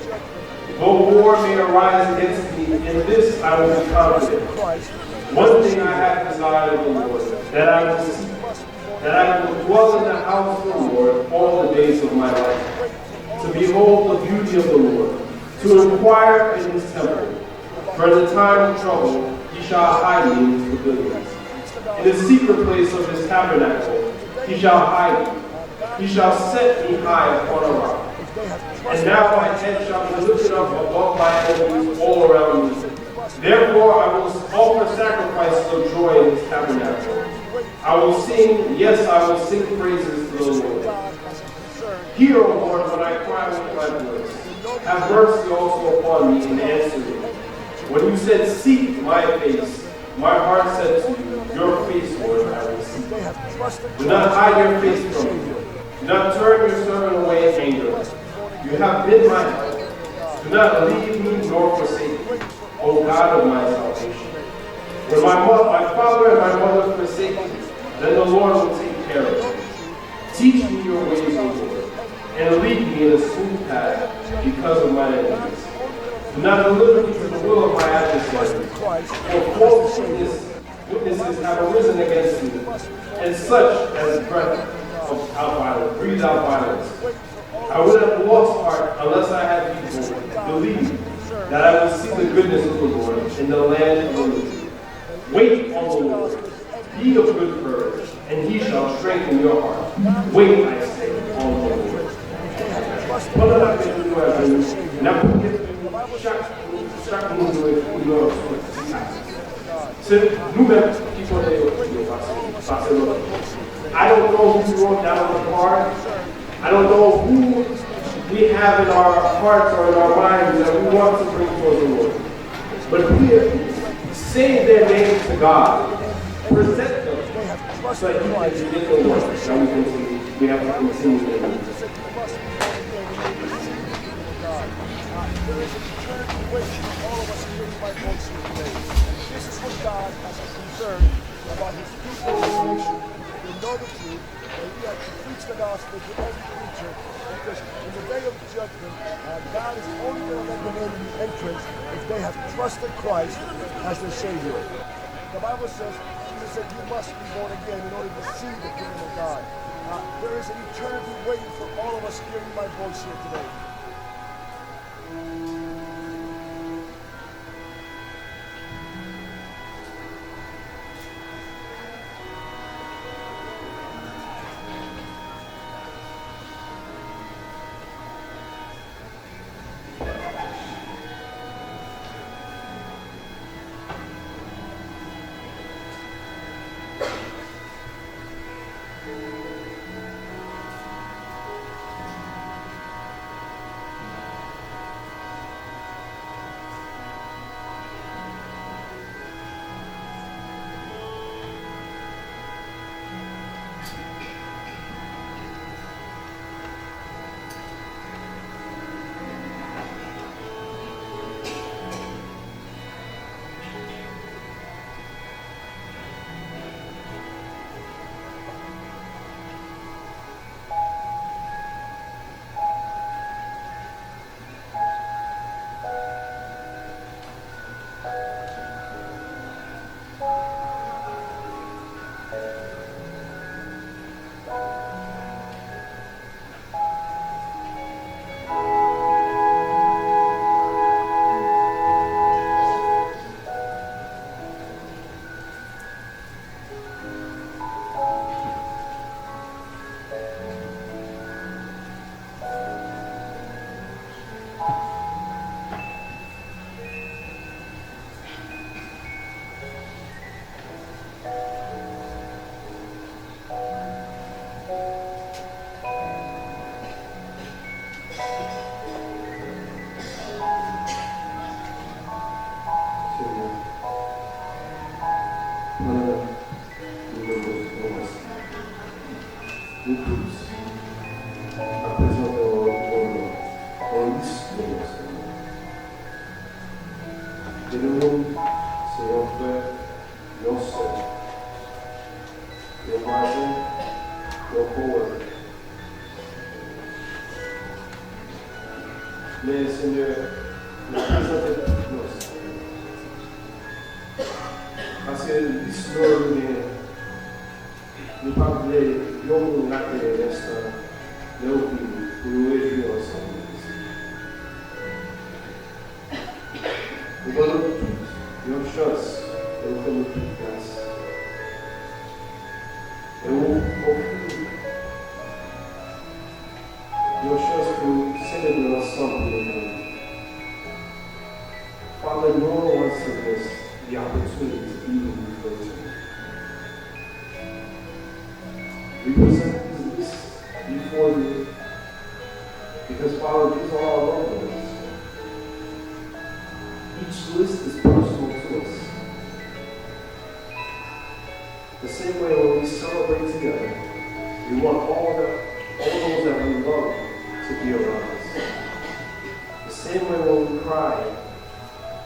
Though war may arise against me, in this I will be confident. One thing I have desired of the Lord, that I will seek, that I will dwell in the house of the Lord all the days of my life, to behold the beauty of the Lord, to inquire in his temple. For in the time of trouble he shall hide me in his pavilions. In the secret place of his tabernacle he shall hide me. He shall set me high upon a rock. And now my head shall be lifted up above my enemies all around me. Therefore I will offer sacrifices of joy in his tabernacle. I will sing, yes, I will sing praises to the Lord. Hear, O Lord, when I cry with my voice. Have mercy also upon me and answer me. When you said, "Seek my face," my heart said to you, "Your face, Lord, I will seek." Do not hide your face from me. Do not turn your servant away in anger. You have been my help. Do not leave me nor forsake me, O God of my salvation. When my, mo- my father and my mother forsake me, then the Lord will take care of me. Teach me your ways, O Lord, and lead me in a smooth path because of my enemies. Do not deliver me to the will of my adversaries, for false witness, witnesses have arisen against me, and such as breath of out violence, breathe out violence. I would have lost heart unless I had believed that I would see the goodness of the Lord in the land of the living. Wait on the Lord. Be of good courage, and he shall strengthen your heart. Wait, I say, on the Lord. Pandan n ap fè nou a nou, n ap priye pou chak, chak moun nou, nou, se nou menm ki konnen yo, yo pase, pase lòt. I don't know who you wrote down on the card. I don't know who we have in our hearts or in our minds that we want to bring towards the Lord. But we say their name to God, present them, so that he can begin the work that we continue, we have to continue to do. There is an eternity waiting for all of us here in my voice here today. And this is what God has a concern about his people, his nation. They know the truth, and we are to preach the gospel to every creature, because in the day of judgment, uh, God is only gonna let them in the entrance if they have trusted Christ as their Savior. The Bible says, Jesus said, "You must be born again in order to see the kingdom of God." Uh, there is an eternity waiting for all of us hearing my voice here today. Senyè, pandan nou nan moman sa, nou tout Gen de moun, se yon frè, yon sè, yon vwazen, yon coworker. Men, Senyè, nou prezante tout nou sa. Paske lis non yo genyen, nou pa vle yon moun rate yon enstan lè ou vini pou nou rejwi ansanm. Ou ban nou tout yon chans, e ou fè nou tout gras. E ou ofri yon chans pou nou selebre ansanm pou nou. Father, no one wants to miss the opportunity to be with you for eternity. We present this list before you because, Father, these are our loved ones. Each list is personal to us. The same way when we celebrate together, we want all that, all those that we love to be around us. The same way when we cry,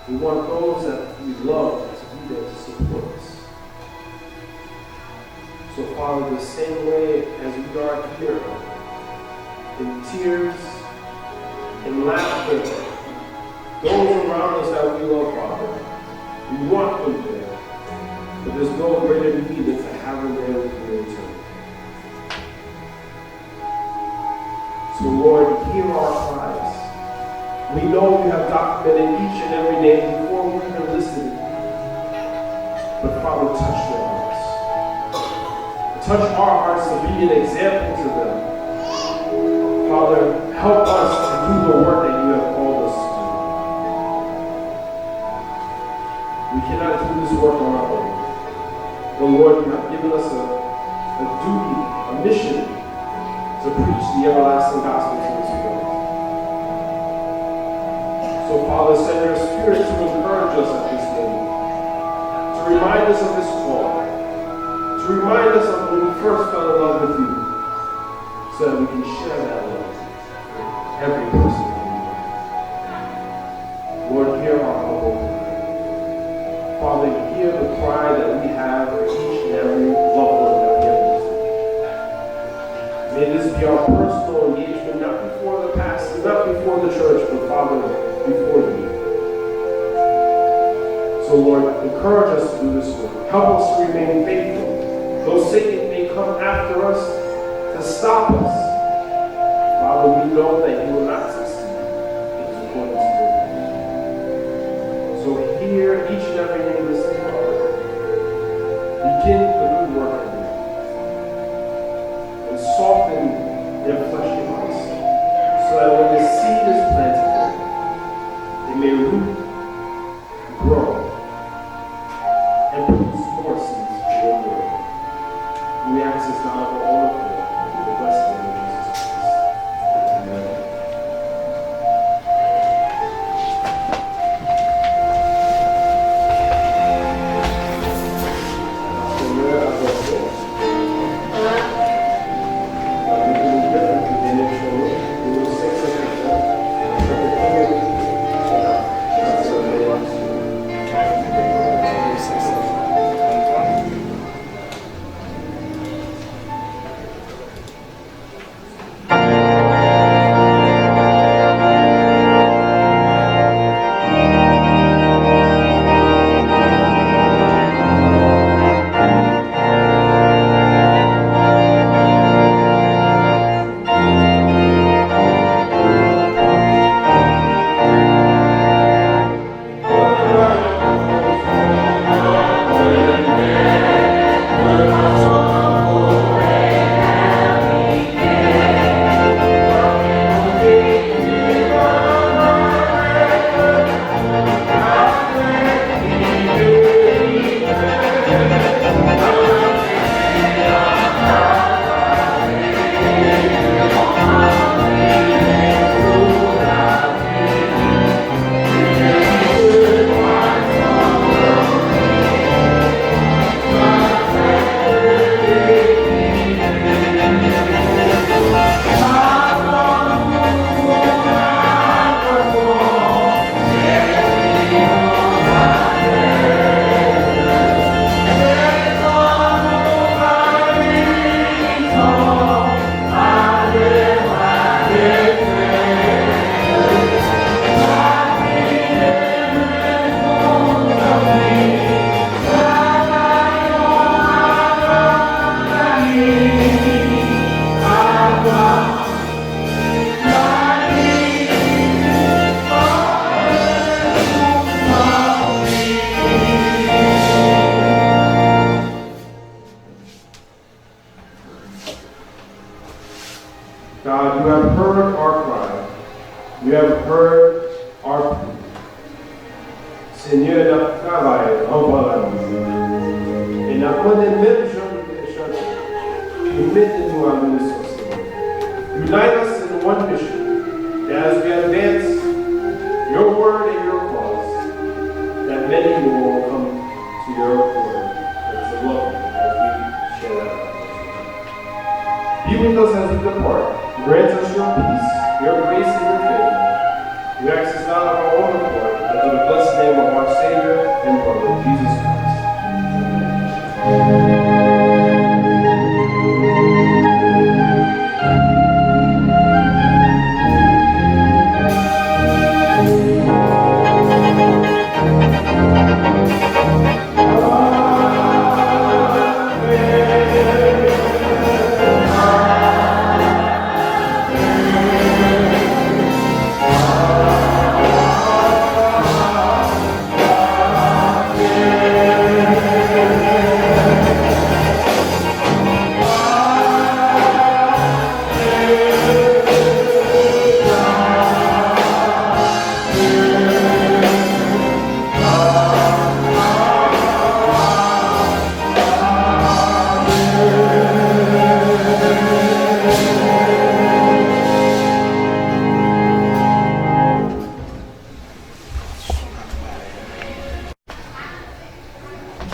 we want those that we love to be there to support us. So, Father, the same way as we are here in tears and laughter, those around us that we love, Father, we want them there. But there's no greater need than to have them there with you in eternity. So, Lord, hear our cries. We know you have documented each and every name before we even listed it. But, Father, touch their hearts. Touch our hearts to be an example to them. Father, help us to do the work that you have called us to do. We cannot do this work on our own. But Lord, you have given us a, a duty, a mission to preach the everlasting gospel to this world. So, Father, send your spirit to encourage us at this moment, to remind us of this call, to remind us of when we first fell in love with you, so that we can share that love with every person that we love. Lord, hear our humble prayer. Father, hear the cry that we have for each and every loved one that we have lost. May this be our personal engagement, not before the pastor, not before the church, but, Father, before you. So, Lord, encourage us to do this work. Help us to remain faithful, though Satan may come after us to stop us. Father, we know that he will not succeed. It is according to your will. So hear each and every name this morning. Begin the good work in them and soften their fleshly hearts, so that when the seed is planted, it may root, grow, and produce more seeds for your glory. We ask this now for all of you, in the blessed name of Jesus Christ. Amen. Pastor Noël Adolphe. Senyè, n ap travay anvan lane. E n ap mande menm jan nou te chante, pou mete nou a nou sou Senyè. Unite us in one mission, that as we advance your word and your cause, that many more will come to your word and to love you as we share that love. Be with us as we depart. Grant us your peace, your grace, and your favor. We ask this not of our own accord, but through the blessed name of our